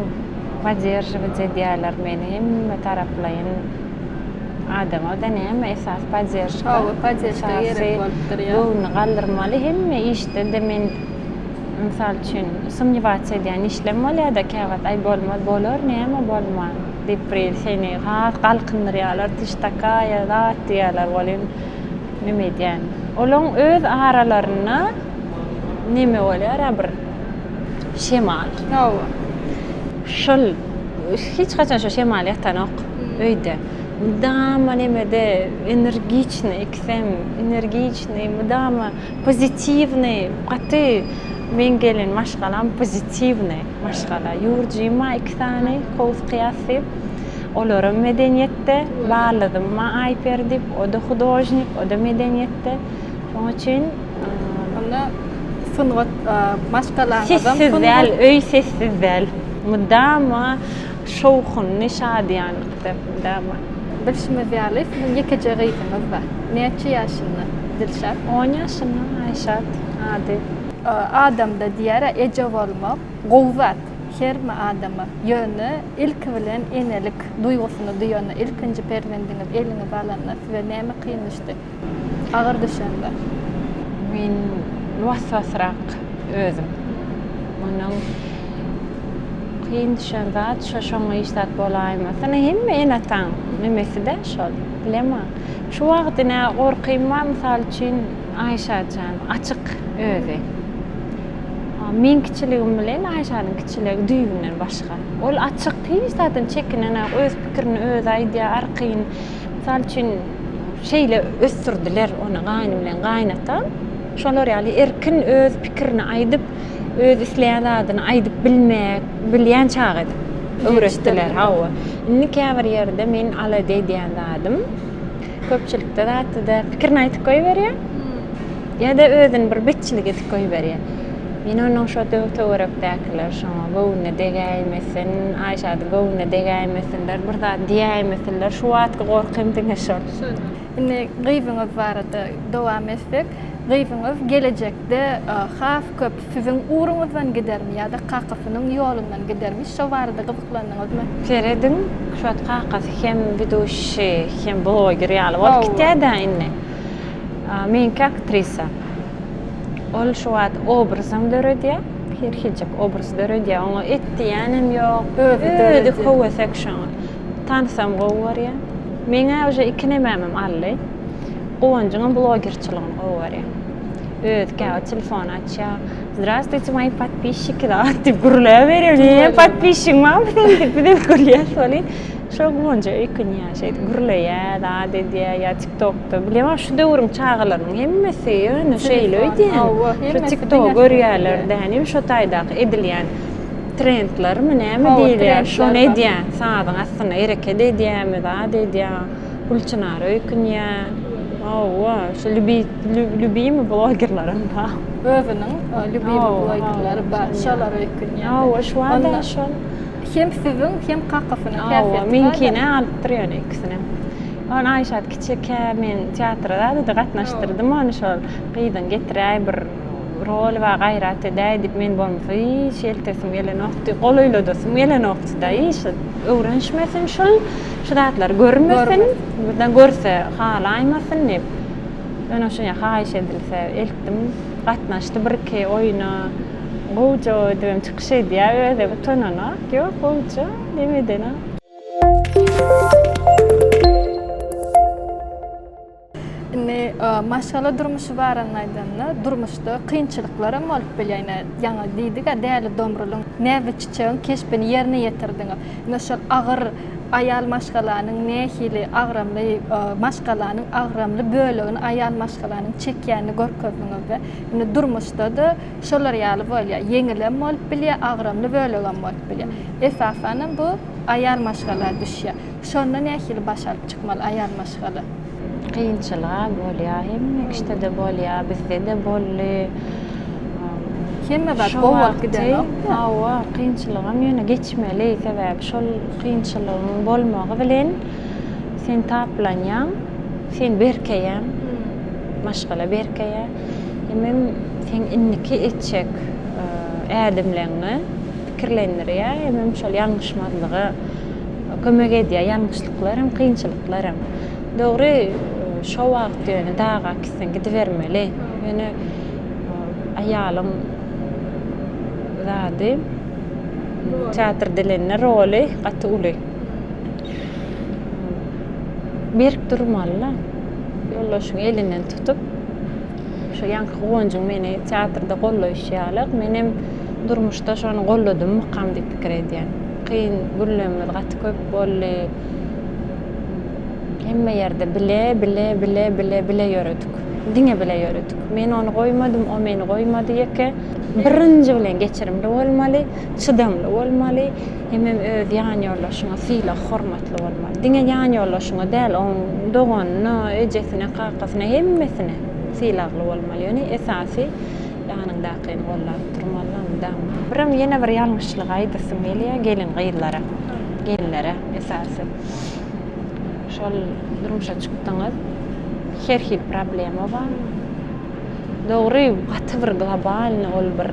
podderžiwać edýärler meni hemme taraplaýyn. Adama-da näme esasy podderžka. Hawa, podderžka gerek bolup durýar. Göwnüni galdyrmaly hemme işde-de men mysal üçin sumnewаться edýän işlem bolýar-da käwagt aý bolmaz bolar näme bolman diýip bir seni has galkyndyrýarlar ty ж takaýa zat diýýärler welin Neme edýän. Olaň öz aralarynda neme bolýar-a bir şemal. Hawa. Şol hiç haçan şo şemal ýatanok öýde. Mydama nemede energiçnyý ikisem energiçnyý mydama pozitiwnyý gaty meň gelin maşgalam pozitiwnyý maşgala. Ýurjym bar iki sany Kowus Kyýas diýip. Olaram medeniýetde, ballyzym bar Aýperi diýip, o-da hudožnik, o-da medeniýetde. Şonuň üçin Onda sungat maşgalaňyzam sessiz däl, öý sessiz däl. Mydama şowhunly, şadyýanlykda mydama. Bilşimiz ýaly, siziň ýekeje gyzyňyz bar. Näçe ýaşynda Dilşat? On ýaşynda Aýşat ady. Adamda diýer-ä eje bolmak gowy zat. Her bir adama. Ýöne ilki bilen enelik duýgusyny duýanda, ilkinji perzendiňiz eliňize alanda size näme kyn düşdi? Agyr düşende? Men was-wasrak özüm. Mundan kyn düşen zat şo şoňa hiç zat bolaýmasyn. Hemme ene-ataň nemesi-dä şol. Bilemok. Şu wagt ine gorkym bar, mysal üçin Aýşajan açyk özi. Meň kiçiligim bilen Aýşanyň kiçiligi düýbünden başga. Ol açyk, hiç zatdan çekinenok, öz pikirini özi aýdýar, arkaýyn. Mysal üçin, şeýle ösdürdiler ony gaýnym bilen gaýynatam. Şolar ýaly erkin öz pikirini aýdyp, öz isleýän zadyny aýdyp bilmek, bilýän çaga edip öwretdiler. Hawa. Indi käbir ýerde men alada edýän zadym, köpçülikde zatda-da pikirini aýdyp goýberýär. Ýa-da özüni bir betçilik edip goýberýär. Men onuň şo töwerekdäkiler şoňa göwnüne degäýmesin, Aýşadyň göwnüne degäýmesinler, bir zat diýäýmesinler, şu wagtky gorkym diňe şol. Indi gyzyňyz barada dowam etsek, gyzyňyz gelejekde has köp siziň ugruňyzdan gidermi ýa-da kakasynyň ýolundan gidermi, şo barada gyzyklandyňyzmy? Serediň, şu wagt kakasy hem widuşi, hem bloger ýaly bolup gitýär-dä indi. Meňki aktrisa. Ol şu wagt obrazam döredýär. Her hiljek obraz döredýär. Oňa et diýýänem ýok. Özi döredýär. Özi höwesek şoňa. Tansam gowy görýär. Meň-ä uje iki nemämem aldy. Guwanjyňam blogerçiligini gowy görýär. Özi käwagt telefon açýar. Zdrastwuyte moýi podpisçiki zat diýip gürläberýär. Näme podpisçigiň barmy seniň diýip bizem gülýäs welin. Şo Guwanja öýkünýär, şeýdip gürleýär, zat edýär ýa TikTokda. Bilemok şu döwrüň çagalarynyň hemmesi ýöne şeýle öýdýän. Şu TikTogy görýärler dänim şo taýdaky edilýän trendlermi näme diýilýär şony edýär. Sazyň astynda hereket edýärmi, zat edýär. Gülçynara öýkünýär. Hawa, şu lýubimy blogerlerem bar. Özüniň lýubimy blogerleri bar, şolara öýkünýär. Hawa, şu wada şol. Hem siziň, hem kakasynyň häsiýeti bar-da. Meňkini alypdyr ýöne ikisinem. Ony Aýşat kiçikä men teatra zada-da gatnaşdyrdym ony şol gyzyň getiräý bir roly bar gaýrat edäý diýip men bolmasa hiç eltesim gelenokdy, golaýladasym gelenokdy-da hiç öwrenişmesin şul, şu zatlary görmesin, birden görse halaýmasyn diýip. Ýöne şuňa haýyş edilse eltdim, gatnaşdy bir-iki oýuna. Gowja edibem çykyş edýär özi utananok ýok gowja neme edenok. Indi. maşgala durmuşy baranda aýdanda, durmuşda kynçylyklaram bolup bilýär. Ine, ýaňy diýdik-ä, Däli Domrulyň, Näzli çiçegiň keşbini ýerine ýetirdiňiz. Ine, şol agyr aýal maşgalanyň nähili agramly, maşgalanyň agramly bölegini aýal maşgalanyň çekýänini görkezdiňiz-de. Indi durmuşda-da şolar ýaly bolýar. Ýeňilem bolup bilýär, agramly bölegem bolup bilýär. Esasanam bu aýal maşgala düşýär. Şonda nähili baş alyp çykmaly aýal maşgala? Kynçylyga bolýar, hemme kişide-de bolýar, bizde-de boldy. Hemme zat gowy bolup gidenok-da. Hawa, kynçylygam ýöne geçmeli, sebäbi şol kynçylygyň bolmagy bilen sen taplanýaň, sen berkeýäň, maşgala berkeýär. Hemem seň indiki etjek ädimleňňi pikirlendirýär, hemem şol ýalňyşmazlyga kömek edýär, ýalňyşlyklaram, kynçylyklaram. Dogry, şo wagt ýöne daga gitseň gidibermeli. Ýöne aýalyň zady, teatr dilinde roly gaty uly. Berk durmaly-da. Ýoldaşyň elinden tutup, şo ýaňky Guwanjyň meni teatrda gollaýşy ýaly, menem durmuşda şony golladymmykam diýip pikir edýän. Kyn günlerimiz gaty köp boldy. Hemme ýerde bile, bile, bile, bile, bile ýöredik. Diňe bile ýöredik. Men ony goýmadym, o meni goýmady ýeke. Birinji bilen geçirimli bolmaly, çydamly bolmaly, hemem öz ýanýoldaşyňa sylag-hormatly bolmaly. Diňe ýanýoldaşyňa däl, oň doganyna, ejesine, kakasyna, hemmesine sylagly bolmaly. Ýöne esasy ýanyňdakyny gollap durmaly mydama. Birem ýene bir ýalňyşlyk aýdasym gelýär gelin-gyzlara, gelinlere esasy. Şol durmuşa çykdyňyz, her hili problema bar. Dogry, gaty bir globalny ol bir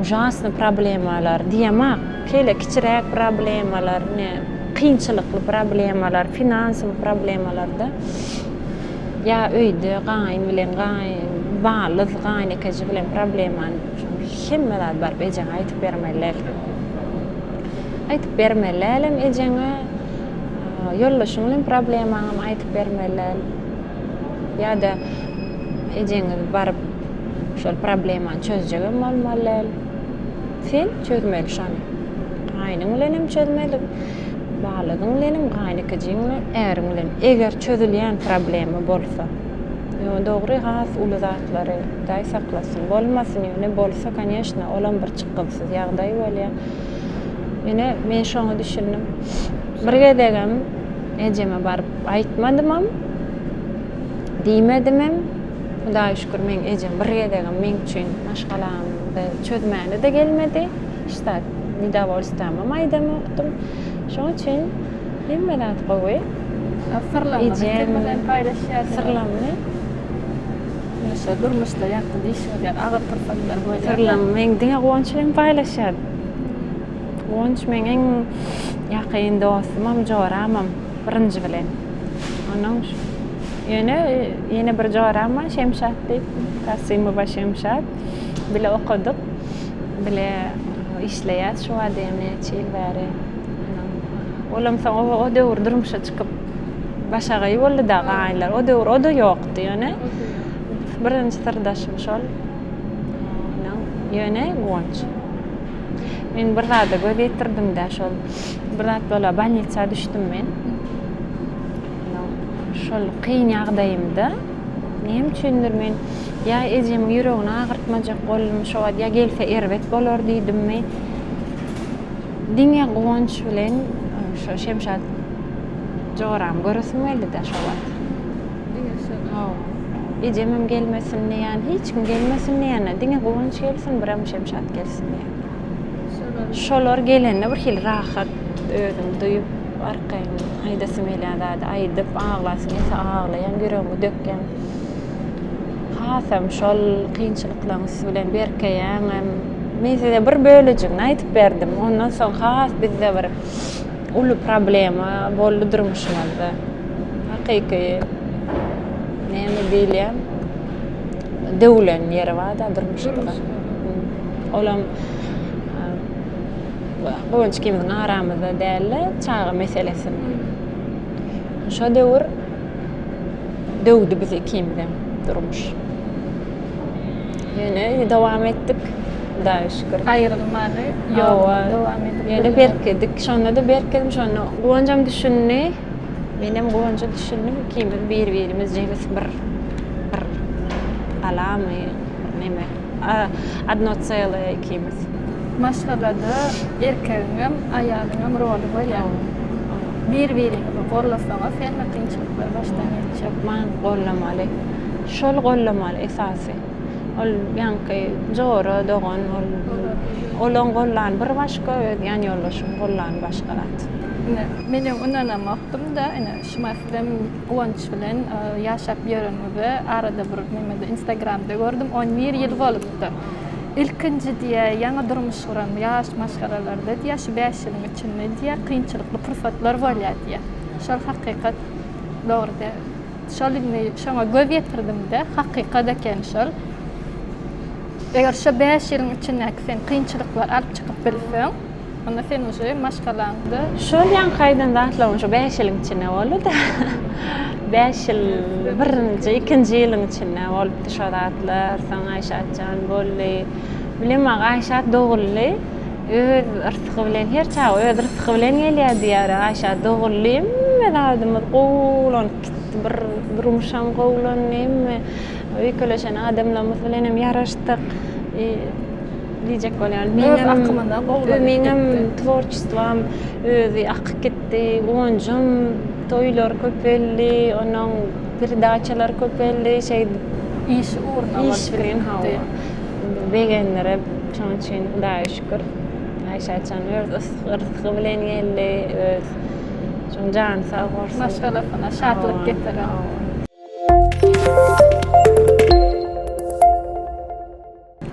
ujasny problemalar diýemok. Şeýle kiçiräk problemalar, ine, kynçylykly problemalar, finansowy problemalarda ýa öýde gaýyn bilen gaýyn, balyz, gaýynekeji bilen problemany hemme zady baryp ejeňe aýdyp bermeli däl. Aýdyp bermeli dälem ejeňe, ýoldaşyň bilen problemaňam aýdyp bermeli däl. Ýa-da ejeňiz baryp şol problemany çözjegem bolmaly däl. Sen çözmeli şony. Gaýnyň bilenem çözmeli, balazyň bilenem, gaýnekejiň bilen, äriň bilen. Eger çözülýän problema bolsa. Ýöne dogry has uly zatlary Hudaý saklasyn bolmasyn ýöne bolsa koneşno olam bir çykgynsyz ýagdaý bolýar. Ýöne men şoňa düşündim. Bir gezegem ejeme baryp aýtmadymam, diýmedimem. Hudaýa şükür meň ejem bir gezegem meň üçin maşgalamda çözmäne-de gelmedi. Hiç zat nedowolstwamam aýdamokdym. Şoň üçin hemme zat gowy. Syrlaryňyzy kim bilen paýlaşýarsyňyz? Syrlammy? Şo durmuşda ýakyn diýşiňiz ýaly agyr pursatlar bolýar. Syrlamy men diňe Guwanç bilen paýlaşýardym. Guwanç meň iň ýakyn dostumam, joramam birinji bilen. Onuň ýöne ýene bir joram bar Şemşat diýip, Kasymowa Şemşat. Bile okadyk, bile işleýäs şu wagt hem näçe ýyl bäri. Olam soň o döwür durmuşa çykyp başagaý boldy-da gaýynlar. O döwür o-da ýokdy ýöne. Birinji syrdaşym şol. Ýöne Guwanç. Men bir zada göz ýetirdim-dä şol. Bir zat bola bolnitsa düşdüm men. Şol kyn ýagdaýymda näme üçindir men ýa ejemiň ýüregini agyrtmajak boldum şo wagt ýa gelse erbet bolar diýdimmi. Diňe Guwanç bilen şo Şemşat joramy göresim geldi-dä şo wagt. Diňe şol. Hawa. Ejemem gelmesin diýýän, hiç kim gelmesin diýýän, diňe Guwanç gelsin, birem Şemşat gelsin diýýän. Şolar gelende bir hili rahat özüňi duýup, arkaýyn aýdasym gelýän zady aýdyp, aglasym gelse aglaýan, ýüregimi dökýän. Hasam şol kynçylyklaryň üsti bilen berkeýäňem. Men size bir bölejigini aýdyp berdim. Ondan soň has bizde bir uly problema boldy durmuşymyzda. Hakyky näme diýilýär? Döwlen ýeri bar-da durmuşymyzda. Olam Guwanç ikimiziň aramyzda däl-de, çaga meselesinde. Şo döwür döwdi bizi ikimizem. Durmuş. Ýöne dowam etdik. Hudaýa şükür. Aýrylmany ýoluny dowam edip. Ýöne berkedik. Şonda-da berkedim. Şonda Guwanjam düşündi. Menem Guwanja düşündim. Ikimiz bir-birimiz jebis bir bir galamy, bir neme. Odno celое ikimiz. Maşgalada erkegiňem, aýalyňam roly bolýar. Bir-biriňizi gollasaňyz hemme kynçylyklary başdan geçjek. Hökman gollamaly. Şol gollamaly esasy. Ol ýaňky jora, dogan ol olaň gollany bir başga, öz ýan ýoldaşyň gollany başga zat. Ine, menem ynanamokdym-da, ine, şumat sizem Guwanç bilen ýaşap ýöreniňizi arada bir nemede instagramda gördüm, on bir ýyl bolupdyr. Ilkinji diýýä, ýaňy durmuş guran ýaş maşgalalarda diýýä, şu bäş ýylyň içinde diýýä, kynçylykly pursatlar bolýar diýýä. Şol hakykat dogry däl. Şol indi şoňa göz ýetirdim-de, hakykat eken şol. Eger şo bäş ýylyň içindäki sen kynçylyklary alyp çykyp bilseň, onda sen uje maşgalaňda. Şol ýaňky aýdan zatlaryň şu bäş ýylyň içinde boldy-da. Bäş ýyl, birinji, ikinji ýylyň içinde bolupdy şo zatlar. Soň Aýşat jan boldy. Bilemok, Aýşat doguldy. Öz yrsgy bilen, her çaga öz rysgy bilen gelýär diýýär. Aýşat doguldy, hemme zadymyz gowulanyp gitdi. Bir durmuşam gowulandy, hemme öýkeleşen adamlarymyz bilenem ýaraşdyk. Diýjek bolýan. Öz akymyna gowulanyp gitdi. Meňem tworçestwam özi akyp gitdi. Guwanjym, toýlar köpeldi, onuň peredaçalary köpeldi. Şeýdip. Işi ugruna bolup Iş bilen hawa. Begendirip, şonuň üçin Hudaýa şükür. Aýşajan öz rysgy bilen geldi, öz şoň jany sag bolsun. Maşgalasyna şatlyk getiren.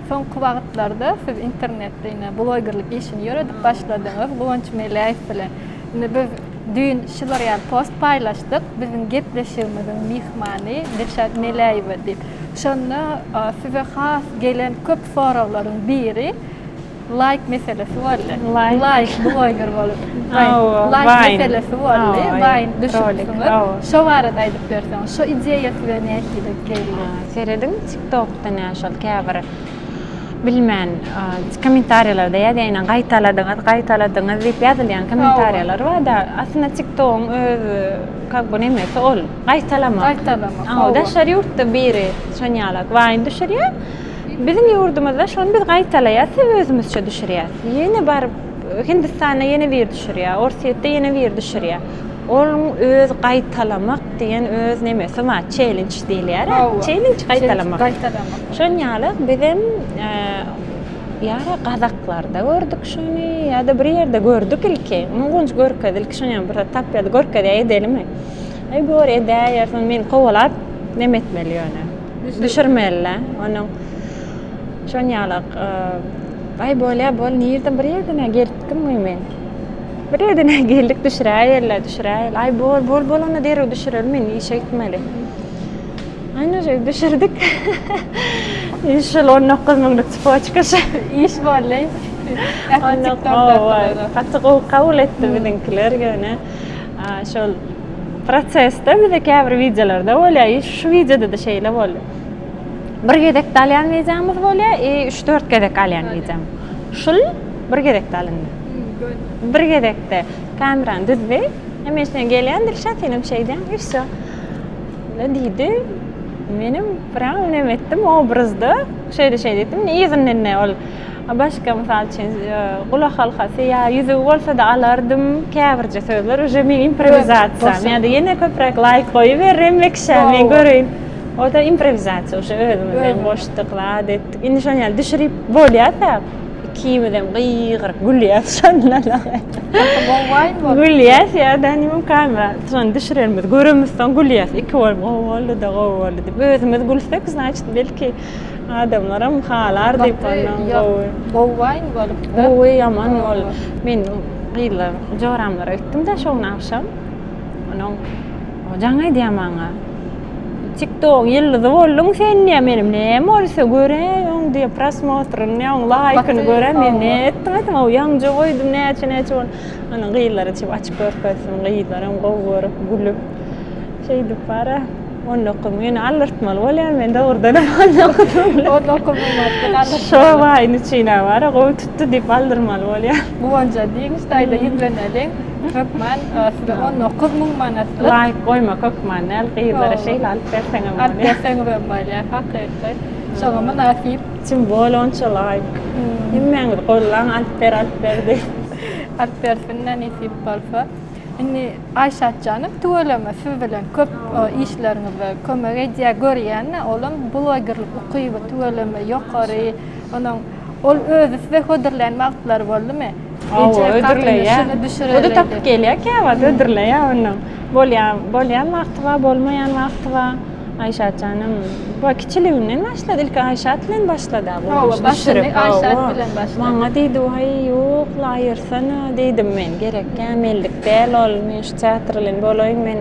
Soňky wagtlarda siz internetde ine blogerlik işini ýöredip başladyňyz Guwanç Meläýew bilen. Indi biz düýn şular ýaly post paýlaşdyk, biziň gepleşigimiziň myhmany Dilşat Meläýewa diýip. Şonda size has gelen köp soraglaryň biri laýk meselesi boldy. Laýk bloger bolup. Laýk meselesi boldy. Waýn düşüpsiňiz. Şo barada aýdyp berseňiz. Şo ideýa size nähili geldi? Serediň TikTokda nä şol käbir bilmän kommentariýalarda ýazýan gaýtaladyňyz gaýtaladyňyz diýip ýazylýan kommentariýalar barda. Aslynda TikTogyň öz kak bu nemesi ol. Gaýtalamak. Gaýtalamak. Hawa. Daşary ýurtda biri şon ýalak waýn düşürýär. Biziň ýurdumyzda şony biz gaýtalaýas we özümizçe düşürýäs. Ýene baryp Hindistanda ýene biri düşürýär, Orsýetde ýene biri düşürýär. Onuň öz gaýtalamak diýen öz nemesi bar, çellenç diýilýär. Çellenç gaýtalamak. Gaýtalamak. Şon ýaly bizem ýa gazaklarda gördük şony ýa-da bir ýerde gördük ilki. Muny gonç görkez ilki şony ýaly bir zat tapýardy, görkezýär edelimi? Aý gör edäýersiň, meni kowalap neme etmeli ýöne. Düşürmeli-dä. Onuň şon ýalak aý bolýa bol nirden bir ýerden-ä gelipdimmi men. Bir ýerden-ä geldik düşüräýeli, düşüräýeli. Aý bol, bol, bol onda derrew düşüreli men işe gitmeli. Aýna şeýdip düşürdik. Şol 19 müňlük çypoçka şu. Iş boldy. Ähli TikTokdakylara. Gaty gowy kabul etdi biziňkiler ýöne. Şol prosesde bize käbir wideolarda bolýar. I şu wideoda-da şeýle boldy. Bir gezekde alýan wideomyz bolýar, i üç-dört gezek alýan wideom. Şul bir gezekde alyndy. Bir gezekde kamerany düzdi. Hem sen gelýän Dilşat, senem şeýdýäň, i wsё. Diýdi. Menem prям neme etdim obrazda. Şeýle şeýle etdim. Yzyndan indi ol Başga mysal üçin gulak halkasy ýa ýüzügi bolsada alardym käbirje sözler uje meň improwizasiýam ýa-da ýene köpräk laýk goýuber hemme kişä men göreýin o-da improwizasiýa uje özümizden goşduk zat etdik indi şony ýaly düşürip bolýar-da ikimizem gygyryp gülýäs şondan Gaty gowy waýn bolupdyr. Gülýäs ýa-da nim kamera şony düşürenimizi göremizsoň gülýäs iki bolup gowy boldy-da gowy boldy diýip özümiz gülsek znaçit belki Adamlaram halar diýip ondan gowy. Gowy waýn bolupdyr. Gowy ýaman ol. Men gyzlar joramlara gitdim-de şo gün agşam. Onuň jaň edýär maňa. TikTok ýyldyzy bolduň sen diýýär. Menem näme bolsa göräý oň diýýär prosmotryny, oň laýkyny göräý men ne etdim aýtdym. Ow ýaňja goýdum näçe näçe bol. Onuň gyzlara çyp açyp görkezdim. Gyzlaram gowy görüp gülüp şeýdip bara. 19 müň ýöne aldyrtmaly bolýar men dogrudanam 19 müň. 19 müň manatlyk aldyrtmaly. Şo waýyny üçin-ä bar-a gowy tutdy diýip aldyrmaly bolýar. Guwanja diýiň şu taýda ýüzleneliň. Hökman size 19 müň manatlyk. Laýk goýmak hökman däl gyzlara şeýle alyp berseňem bolýar. Alyp berseňizem bolýar hakyky. Şoňa mynasyp. Tim bol onça laýk. Hemmäňiz gollaň alyp ber alyp ber diýip. Alyp bersin-dä nesip bolsa. Indi Aýşat janym tüweleme siz bilen köp işleriňizde kömek edýär görýän-de olam blogerlik ukyby tüweleme ýokary. Onuň ol özi size hödürlän wagtlary boldumy? Hawa hödürleýär. O-da tapyp gelýär käwagt hödürleýär onuň. Bolýan bolýan wagty bar bolmaýan wagty bar. Aýşat janym bu kiçiliginden başlady ilki Aýşat bilen başlady bu Hawa başyny Aýşat bilen başlady. Maňa diýdi waý ýok la aýyrsana diýdim men gerekýä menlik däl ol men şu teatr bilen bolaýyn men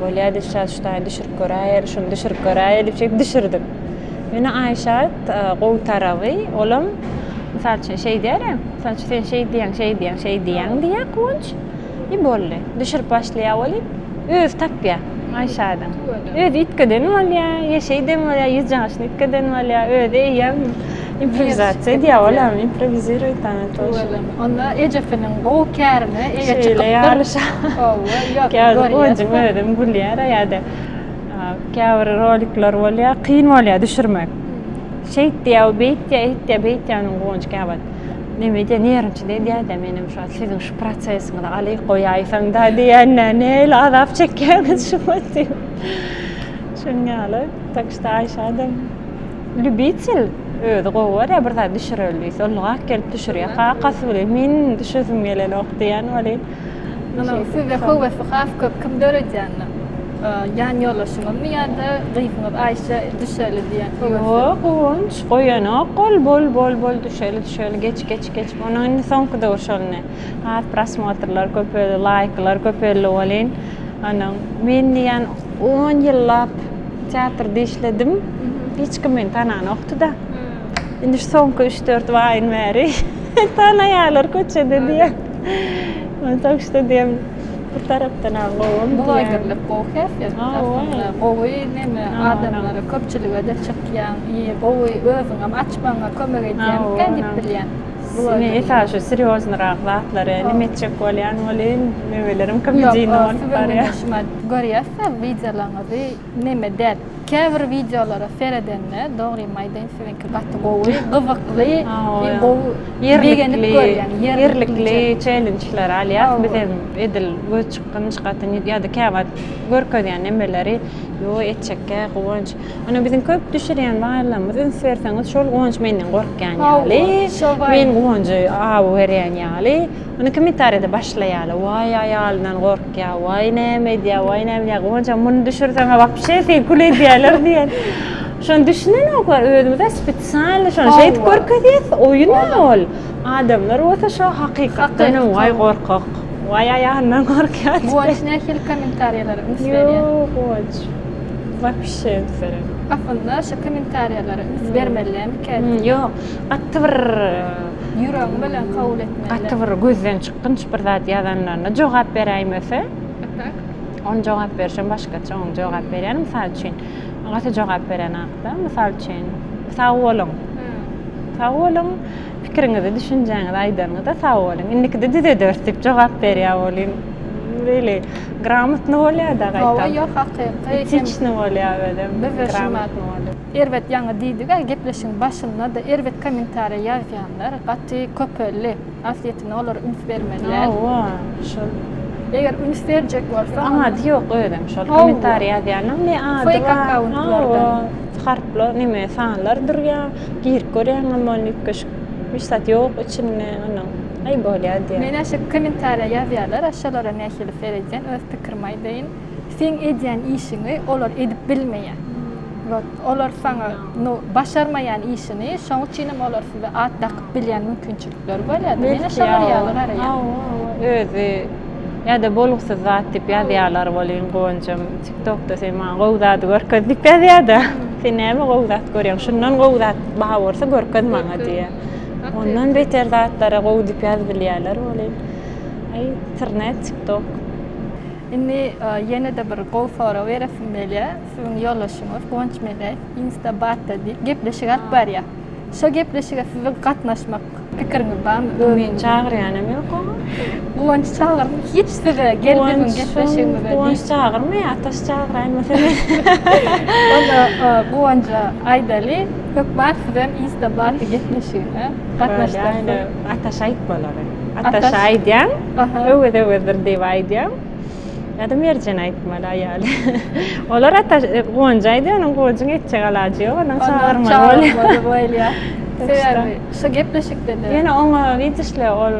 bolýa Dilşat şu taýy düşürip göräýeli şuny düşürip göräýeli diýip şeýdip düşürdik. Ýöne Aýşat gowy taraby olam mysal üçin şeýdýär-ä mysal üçin sen şeý diýýäň şeý diýýäň şeý diýýäň diýýär Guwanç i boldy düşürip başlaýar welin özi tapýar. Aýşadyň. Özi üýtgeden bolýar, ýa şeýden bolýar, ýüzjagaşyny üýtgeden bolýar, özi eýýäm improwizasiýa edýär, olam improwiziruet ona тоже. Onda ejesiniň gowy kärine eýe çykypdyr. Şeýle ýaly şa. Hawa, ýok, Käbir Guwanjyň özem gülýär ýa-da käbir rolikler bolýar, kyn bolýar düşürmek. Şeýtýär, beýtýär, eýtýär, beýtýär onuň Guwanç käwagt. Neme edýär, nerwniçit edýär-de, menem şu wagt siziň şu prosesiňizi alyp goýaýsaň-da diýende, nähili azap çekýäňiz şu wagt diýip. Şonuň ýaly. Tak şda Aýşa-da lýubitel, özi gowy görýär bir zat düşüreli diýse, ylgap gelip düşürýär. Kakasy bilen men düşesim gelenok diýen welin. Munuň sizde höwesi has köp kim döredýändir? Ýan ýoldaşyňyzmy ýa-da gyzyňyz Aýşe düşeli diýen höwesi? Ýok, Guwanç goýanok ol, bol, bol, bol düşeli, düşeli, geç, geç, geç. Onuň indi soňky döwür şol indi has prosmotrlar köpeldi, laýklar köpeldi welin, onuň men diýen on ýyllap teatrda işledim, hiç kim meni tananokdy-da. Indi şu soňky üç-dört aýyn bäri tanaýarlar köçede diýen. Tak şda diýem bir tarapdan ha gowum diýýän. Blogerlik gowy häsiýet aslynda. Gowy neme adamlara köpçülige-de çykýaň, gowy özüňem açmagyňa kömek edýärmikä diýip bilýän. Men esasy şu serýoznyrak zatlary neme etjek bolýan welin nemelerim komediyny bolup barýar. Ýok, siziň görýäs-de wideolaryňyzy neme däl. Käbir wideolara seredende dogrymy aýdaýyn siziňki gaty gowy, gyzykly, gowy begenip görýän, ýerlikli çellençleri alýas biz hem edil göz çykgynç gaty ýa-da käwagt görkezýän nemeleri ýo etjekkä Guwanç. Ony biziň köp düşürýän waýnlarymyz üns berseňiz şol Guwanç menden gorkýan ýaly, men Guwanjy awy berýän ýaly. Ony kommentariýada başlaýarlar. Waý aýalyndan gorkýar, waý näme edýär, waý näme edýär. Guwanç muny düşürseň wapşe seni kül edýärler diýen. Şony düşünenoklar özümize spesialny şony şeýdip görkezýäs, oýun ol. Adamlar bolsa şo hakykatdan hem waý gorkak, waý aýalyndan gorkýar. Guwanç nähili kommentariýalara üns berýär? Ýok Guwanç wapşe üns berenok. Aslynda şo kommentariýalara üns bermelirämikä? Ýok, gaty bir Ýüregiň bilen kabul etmeli. Gaty bir gözden çykgynç bir zat ýazanlaryna jogap beräýmese. Tak. Ony jogap berşem başgaça oň jogap berýän mysal üçin. Gaty jogap beren akda mysal üçin sag boluň. Sag boluň pikiriňizi düşünjäňizi aýdanyňyza sag boluň. Indikide düzederis diýip jogap berýär welin beýle gramotny bolýar-da gaýtam. Hawa ýok hakyky. Etiçny bolýar özem. Gramotny bolýar. Erbet ýaňy diýdigä gepleşigiň başynda-da erbet kommentariýa ýazýanlar gaty köpeldi. Aslyýetinde olara üns bermeli däl. Hawa, şol. Eger üns berjek bolsaň. Ady ýok özem şol kommentariýa ýazýanyň ne ady bar. Fake akkauntlardan. Hawa, harplar neme sanlar durýar. Girip görýäňem ol üýtgeşik hiç zat ýok içinde onuň. Aý bolýar diýýän. Men-ä şu kommentariýa ýazýarlar-a şolara nähili seredýän öz pikirimi aýdaýyn. Seň edýän işiňi olar edip bilmeýär. Wot, olar saňa, nu, başarmaýan işini, şoň üçinem olar size at dakyp bilýän mümkinçilikleri bolýar-da. Men-ä şolar ýaly garaýan. Hawa, hawa. Özi ýa-da bolgusyz zat diýip ýazýarlar welin, Guwanjam, TikTokda sen maňa gowy zady görkez diýip ýazýar-da. Sen näme gowy zat görýäň? Şundan gowy zat bar bolsa görkez maňa diýýär. Ondan beter zatlara gowy diýip ýazyp bilýärler welin. Aý, internet, TikTok. Indi ýene-de bir gowy sorag beresim gelýär. Siziň ýoldaşyňyz Guwanç Meläýew Insta Batda diýip gepleşik alyp barýar. Şo gepleşige siziň gatnaşmak pikiriňiz barmy? Meni çagyrýanam ýok oňa. Guwanç çagyrmy hiç size gel biziň gepleşigimize diýip. Guwanç çagyrmaýar, Ataş çagyraýmasa men. Onda Guwanja aýdaly, hökman sizem Insta Batda gepleşigine gatnaşdyrsyn. Ataş aýtmaly ony. Ataşa aýdýaň, Öwez Öwezdir diýip aýdýaň. Ýa-da Merjen aýtmaly aýaly. Olar Ataş Guwanjy aýdýar, onuň Guwanjyň etjek alajy ýok, onuň çagyrmaly bolýar. Bolýar. Sebäbi şu gepleşikde-de. Ýöne oňa widiş-le ol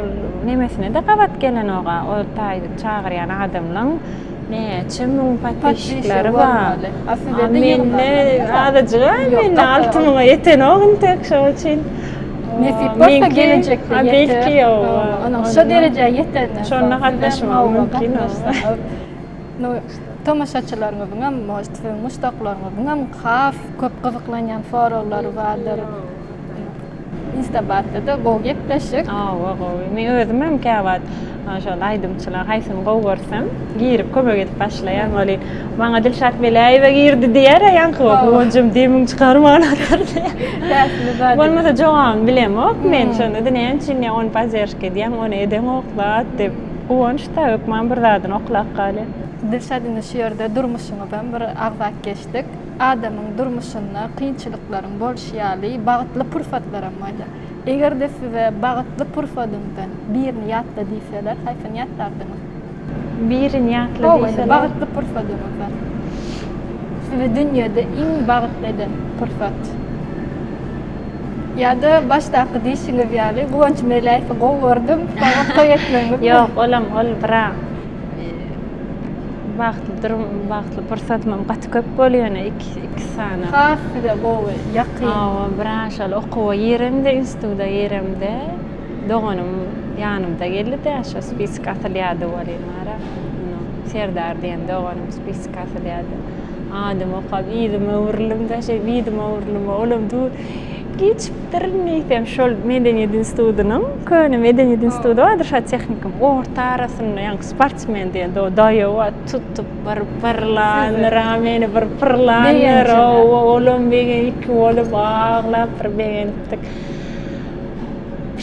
nemesine-de gabat gelenok-a, ol taýda çagyrýan adamlaň näçe müň podpisçikleri bar. A mende azajyk-a, mende 6000-a ýetenok intek, şoň üçin. Nesip bolsa gelejekde ýeter. Belki ýok. Onuň şo derejä ýetenden soň şonda gatnaşmagy mümkin. Nu, tomaşaçylaryňyzyňam, может, siziň muşdaklaryňyzyňam has köp gyzyklanýan soraglary bardyr. Instabatda-da gowy gepleşik. Hawa, gowy. Men özümem käwagt şol aýdymçylaň haýsyny gowy görsem, girip kömek edip başlaýan welin, maňa Dilşat Meläýewa girdi diýer-ä ýaňky Guwanjym demiň çykarman otur diýýär. Bolmasa jogabyny bilemok men şonda-da näme üçin ýa ony podderşka edýäň, ony edeňok zat diýip. Guwanç-da hökman bir zadyny oklap galýar. Dilşat indi şu ýerde durmuşyňyzam bir agzap geçdik. Adamyň durmuşynda kynçylyklaryň bolşy ýaly bagtly pursatlaram bolýar. Eger-de size bagtly pursadyňdan birini ýatla diýseler, haýsyny ýatlardyňyz? Birini ýatla diýseler. Hawa, bagtly pursadyňyzdan. Sizi dünýede iň bagtly eden pursat. Ýa-da başdaky diýşiňiz ýaly, Guwanç Meläýewi gowy gördüm, saňa toý etmegiňiz. Ýok, olam ol bira bagtly durum, bagtly pursatymam gaty köp bolýar, ýöne iki sany. Has size gowy, ýakyn. Hawa, bira şol okuwa giremde, instituda giremde doganym ýanymda geldi-de, şo spisik asylýardy welin bara. Serdar diýen doganym spisik asylýardy. Adymy okap yzyma öwrüldim-de, şeýdip yzyma öwrüldim, olam dur. Geçipdirin diýsem, şol medeniýet institutynyň, köne medeniýet instituty bardyr şo tehnikum, orta arasynda ýaňky sportsmen diýen daýaw bar, tutup bir pyrlandyr-a meni bir pyrlandyr, hawa, olam begen iki bolup aglap bir begenipdik.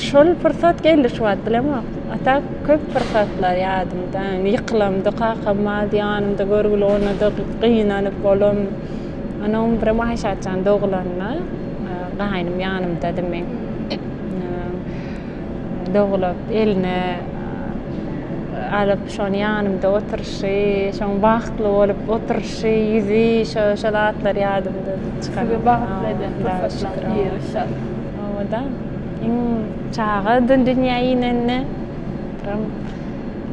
Şol pursat geldi şu wagt bilemok. A tak köp pursatlar ýadymda. Ýykylamda kakam bardy ýanymda görgüli onada gynanyp olam. Onuň birem Aýşatjan dogulanda gaýnym ýanymdady meň. Dogulup eline alyp şony ýanymda oturyşy, şoň bagtly bolup oturyşy, ýüzi şo şo zatlar ýadymda çykan. Sizi bagtly eden pursatlaryň biri şol. Hawa-da. Iň çaga dünýä inende birem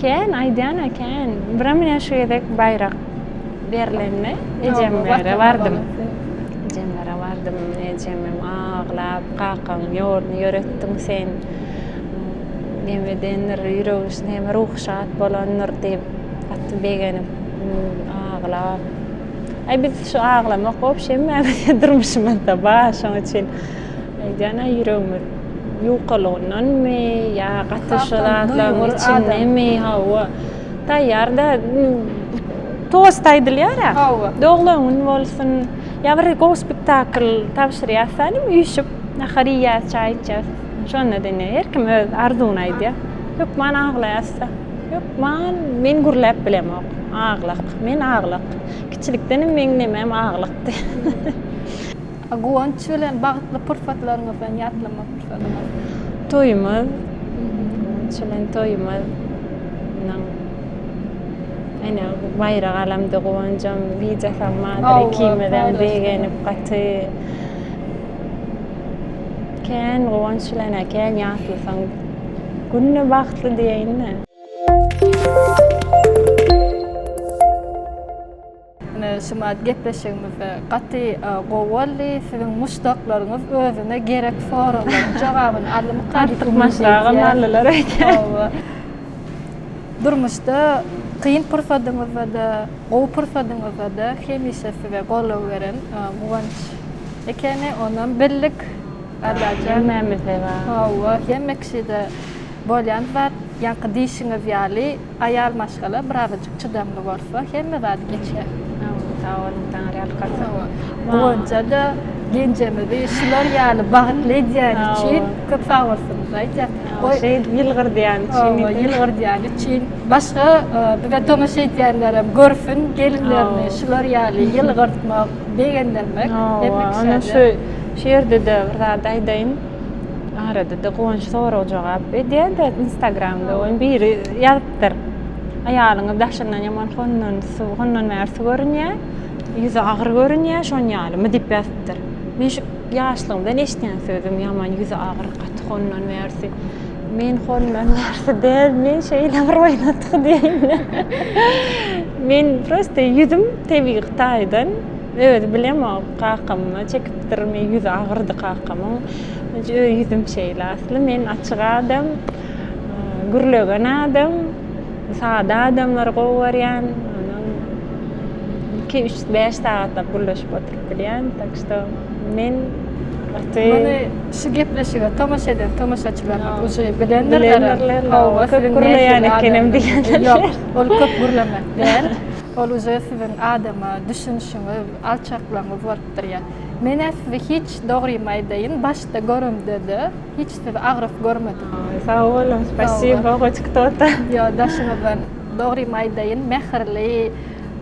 kän aýdýan-a kän. Birem ine şu gezek baýrak berlende ejemlere bardym. Ejemlere bardym. Ejemem aglap, kakaň ýoluny ýöretdiň sen. Neme edendir, ýüregi neme ruhy şat bolandyr diýip gaty begenip aglap. Aý biz şu aglamak wobşe hemmämiziň durmuşymyzda bar şoň üçin. Aýdýan-a ýüregimiz ýukalygyndanmy ýa gaty şo zatlaryň içindemi, hawa, taýýar-da, tost aýdylýar-a. Hawa. Doglan gün bolsun, ýa bir gowy spektakl tabşyrýas-da, nim üýşüp nahar iýýäs, çaý içýäs. Şonda-da ine her kim öz arzuwyny aýdýar. Hökman aglaýas-da. Hökman men gürläp bilemok. Aglak. Men aglak. Kiçilikdenem meň nemäm aglakdy. Guwanç bilen bagtly pursatlaryňyzdan ýatlama pursadyňyz. Toýumyz. Guwanç bilen toýumyz. Ondan ene baýrak alamda guwanjam wideosam bardyr ikimizem begenip gaty kän guwanç bilen kän ýatlasaň günde bagtly diýeýin-dä. Ine şumat gepleşigimizde gaty gowy boldy. Siziň muşdaklaryňyz özüne gerek soraglaryň jogabyny aldymyka diýip umyt Artykmaçragam edýän. aldylar öýdýän. Hawa. Durmuşda kyn pursadyňyzda-da, gowy pursadyňyzda-da hemişe size goldaw beren Guwanç ekeni, onam bildik. Allajan. Hemmämizde bar. Hawa, hemme kişide. Bolýan zat, ýaňky diýşiňiz ýaly, aýal maşgala birazajyk çydamly bolsa, hemme zady geçýär. Sag boluň, Taňryýalkasyn. Guwanja-da genjemizi şular ýaly bagtly edýäni üçin köp sag bolsunymyzy aýdýas. Şeýdip ýylgyrdýany üçin. Hawa, ýylgyrdýany üçin. Başga bize tomaşa edýänlerem görsün gelinlerini şular ýaly ýylgyrtmak, begendirmek hemme kişä-de. Ana şu şu ýerde-de bir zat aýdaýyn. Arada-da Guwanç sorag-jogap edýär-de Instagramda. Onuň biri ýazypdyr. Aýalyňyz daşyndan ýaman hondan suw, hondan bärsi görünýär. Ýüzi agyr görünýär, şon ýalymy diýip ýazypdyr. Men şu ýaşlygymdan eşidýän sözüm, ýaman ýüzi agyr, gaty hondan bärsi. Men hondan bärsi däl, men şeýle bir oýnatgy diýeýin. Men prosta ýüzüm tebigy taýdan özi bilemok, kakama çekipdirmi, ýüzi agyrdy kakamyň. Öz ýüzüm şeýle asly. Men açyk adam, gürlegen adam. Sada adamlary gowy görýän. Ondan 2, 3, 5 sagatlap gürleşip oturyp bilýän. Tak şto men gaty Muny şu gepleşige tomaşa eden tomaşaçylarymyz uje bilendirler. Bilendirler. Hawa, köp gürleýän ekenim diýenler. Ýok, ol köp gürlemek däl. Ol uje siziň adama düşünişiňiz, alçaklygyňyz bolup durýar. Men-ä sizi hiç dogrymy aýdaýyn, başda göremde-de Hiç sizi agras görmedim. Sag boluň, spasibo, hoç kto-to. Ýo, daşyňyzdan dogrymy aýdaýyn, mähirli,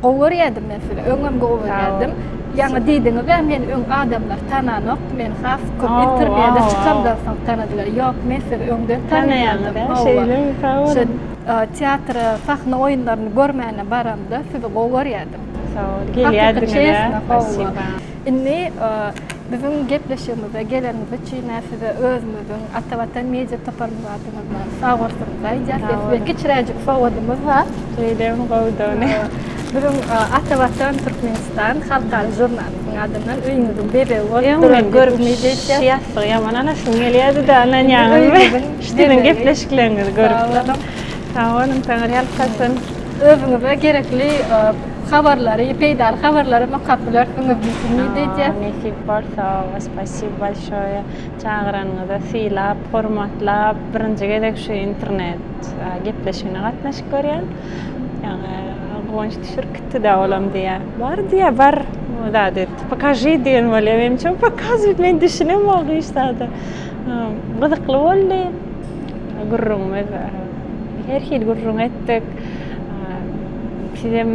gowy görýärdim men sizi, öňem gowy görýärdim. Ýaňy diýdiňiz-ä, meni öň adamlar tananokdy, meni has köp interwýuda çykamdan soň tanadylar. Ýok, men sizi öňden tanaýardym. Tanaýaňyz-a, şeýlemi, sag boluň. Şu teatra, sahna oýunlaryny görmäne baramda sizi gowy görýärdim. Sag boluň, gelýärdiňiz-ä, spasibo. Indi Biziň gepleşigimize geleniňiz üçin-ä size özümiziň Atavatan Media toparymyz adyndan sag bolsuňyzy aýdýas. Size kiçiräjik sowgadymyz bar. Şeýlemi gowudygyny. Biziň Atavatan Türkmenistan halkara žurnalymyzyň adyndan öýüňiziň bezegi bolup Öň duran men görüp umyt edýäs. şu ýassygy ýaman alasym gelýärdi-de ynanýaňyzmy? Şu siziň gepleşikleriňizi görüp. Sag boluň, Taňryýalkasyn. Özüňize gerekli habarlary, peýdaly habarlary okap bilersiňiz diýip umyt edýäs. Nesip bolsa, spasibo bolşoýe çagyranyňyza sylap, hormatlap, birinji gezek şu internet gepleşigine gatnaşyp görýän. Ýaňy Guwanç düşürip gitdi-de olam diýýär. Bar diýýär, bar zat et, pokaži diýen bolýar. Menem ço pokazywat men düşünemok hiç zada. Gyzykly boldy gürrüňimiz. Her hili gürrüň etdik. Sizem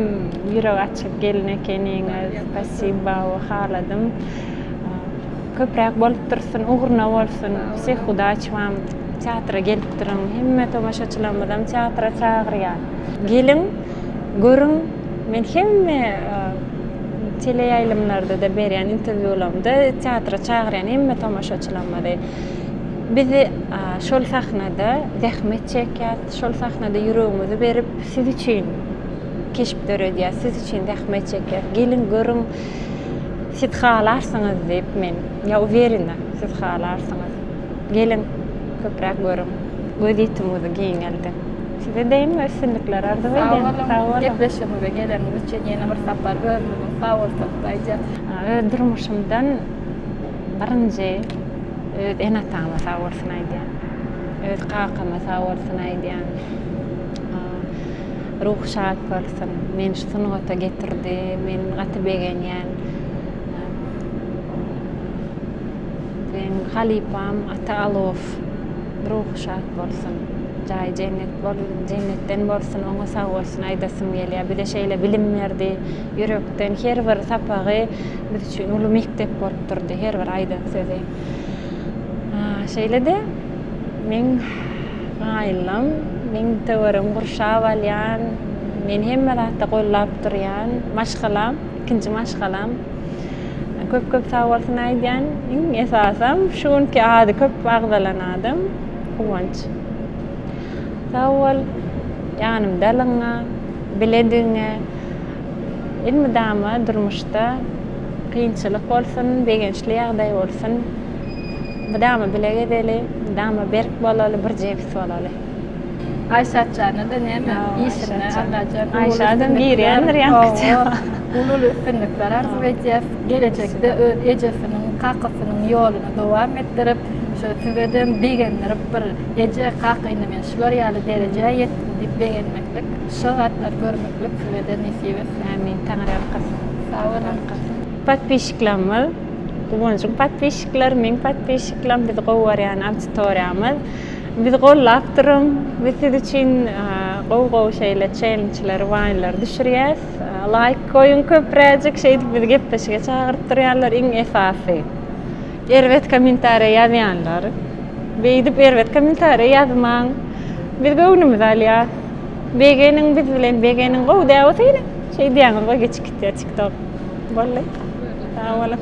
ýüregi açyk gelin ekeniňiz. Spasiba, haladym. Köpräk bolup dursun, ugruna bolsun. Wseh udaç wam. Teatra gelip duruň. Hemme tomaşaçylarymyzam teatra çagyrýar. Geliň, görüň. Men hemme teleýaýlymlarda-da berýän interwýularymda teatra çagyrýan hemme tomaşaçylarymyzy. Biz şol sahnada zähmet çekýäs, şol sahnada ýüregimizi berip, siz üçin keşp döredýäs, siz üçin zähmet çekýäs. Geliň, görüň, siz halarsyňyz diýip men, ýa uwerena, siz halarsyňyz. Geliň, köpräk görüň, gözýetimiňizi giňeldiň. Size-de hemme üstünlikler arzuw edýän. Sag boluň, gepleşigimize geleniňiz üçin ýene bir sapar özümiziň sag bolsunymyzy aýdýas. Öz durmuşymdan birinji Öz ene-atama sag bolsun aýdýan. Öz kakama sag bolsun aýdýan. Ruhy şat bolsun. Meni şu sungata getirdi. Men gaty begenýän. Meň halypam Ata Alow. Ruhy şat bolsun. Jaýy jennet bol, jennetden bolsun. Oňa sag bolsun aýdasym gelýär. Bize şeýle bilim berdi. Ýürekden her bir sapagy biz üçin uly mekdep bolup durdy her bir aýdan sözi. Şeýle-de meň gaýynlam meň töweregimi gurşap alýan, meni hemme zatda gollap durýan maşgalam, ikinji maşgalam. Köp-köp sag bolsun aýdýan. Iň esasam şu günki ady köp agzalan adam Guwanç. Sag bol, ýanymdalygyňa, biledigiňe. Elmydama durmuşda kynçylyk bolsun, begençli ýagdaý bolsun, mydama bile gezeli, mydama berk bolaly, bir jebis bolaly. Aýşatjana-da näme işinde Allajan Aýşadam girýändir ýaňky tema. Uly-uly üstünlikler arzuw edýäs. Gelejekde öz ejesiniň, kakasynyň ýoluny dowam etdirip, Şo sizedem begendirip bir eje kaka indi men şular ýaly derejä ýetdim diýip begenmeklik şo zatlary görmeklik sizede nesip etsin. Amin Taňryýalkasyn. Sag boluň. Podpisçiklerimiz Guwanjyň podpisçikleri meň podpisçiklerim bizi gowy görýän auditoriýamyz bizi gollap duruň biz siz üçin gowy gowy şeýle çellençleri waýnlary düşürýäs laýk goýuň köpräjik şeýdip bizi gepleşige çagyryp durýarlar iň esasy Erbet kommentariýa ýazýanlar. Beýdip erbet kommentariýa ýazmaň. Biz göwnümizi alýas. Begeniň biz bilen begeniň gowy däl bolsa ýene şeýdýäňiz goý geçip gitýär tiktok. Boldy. Sag boluň.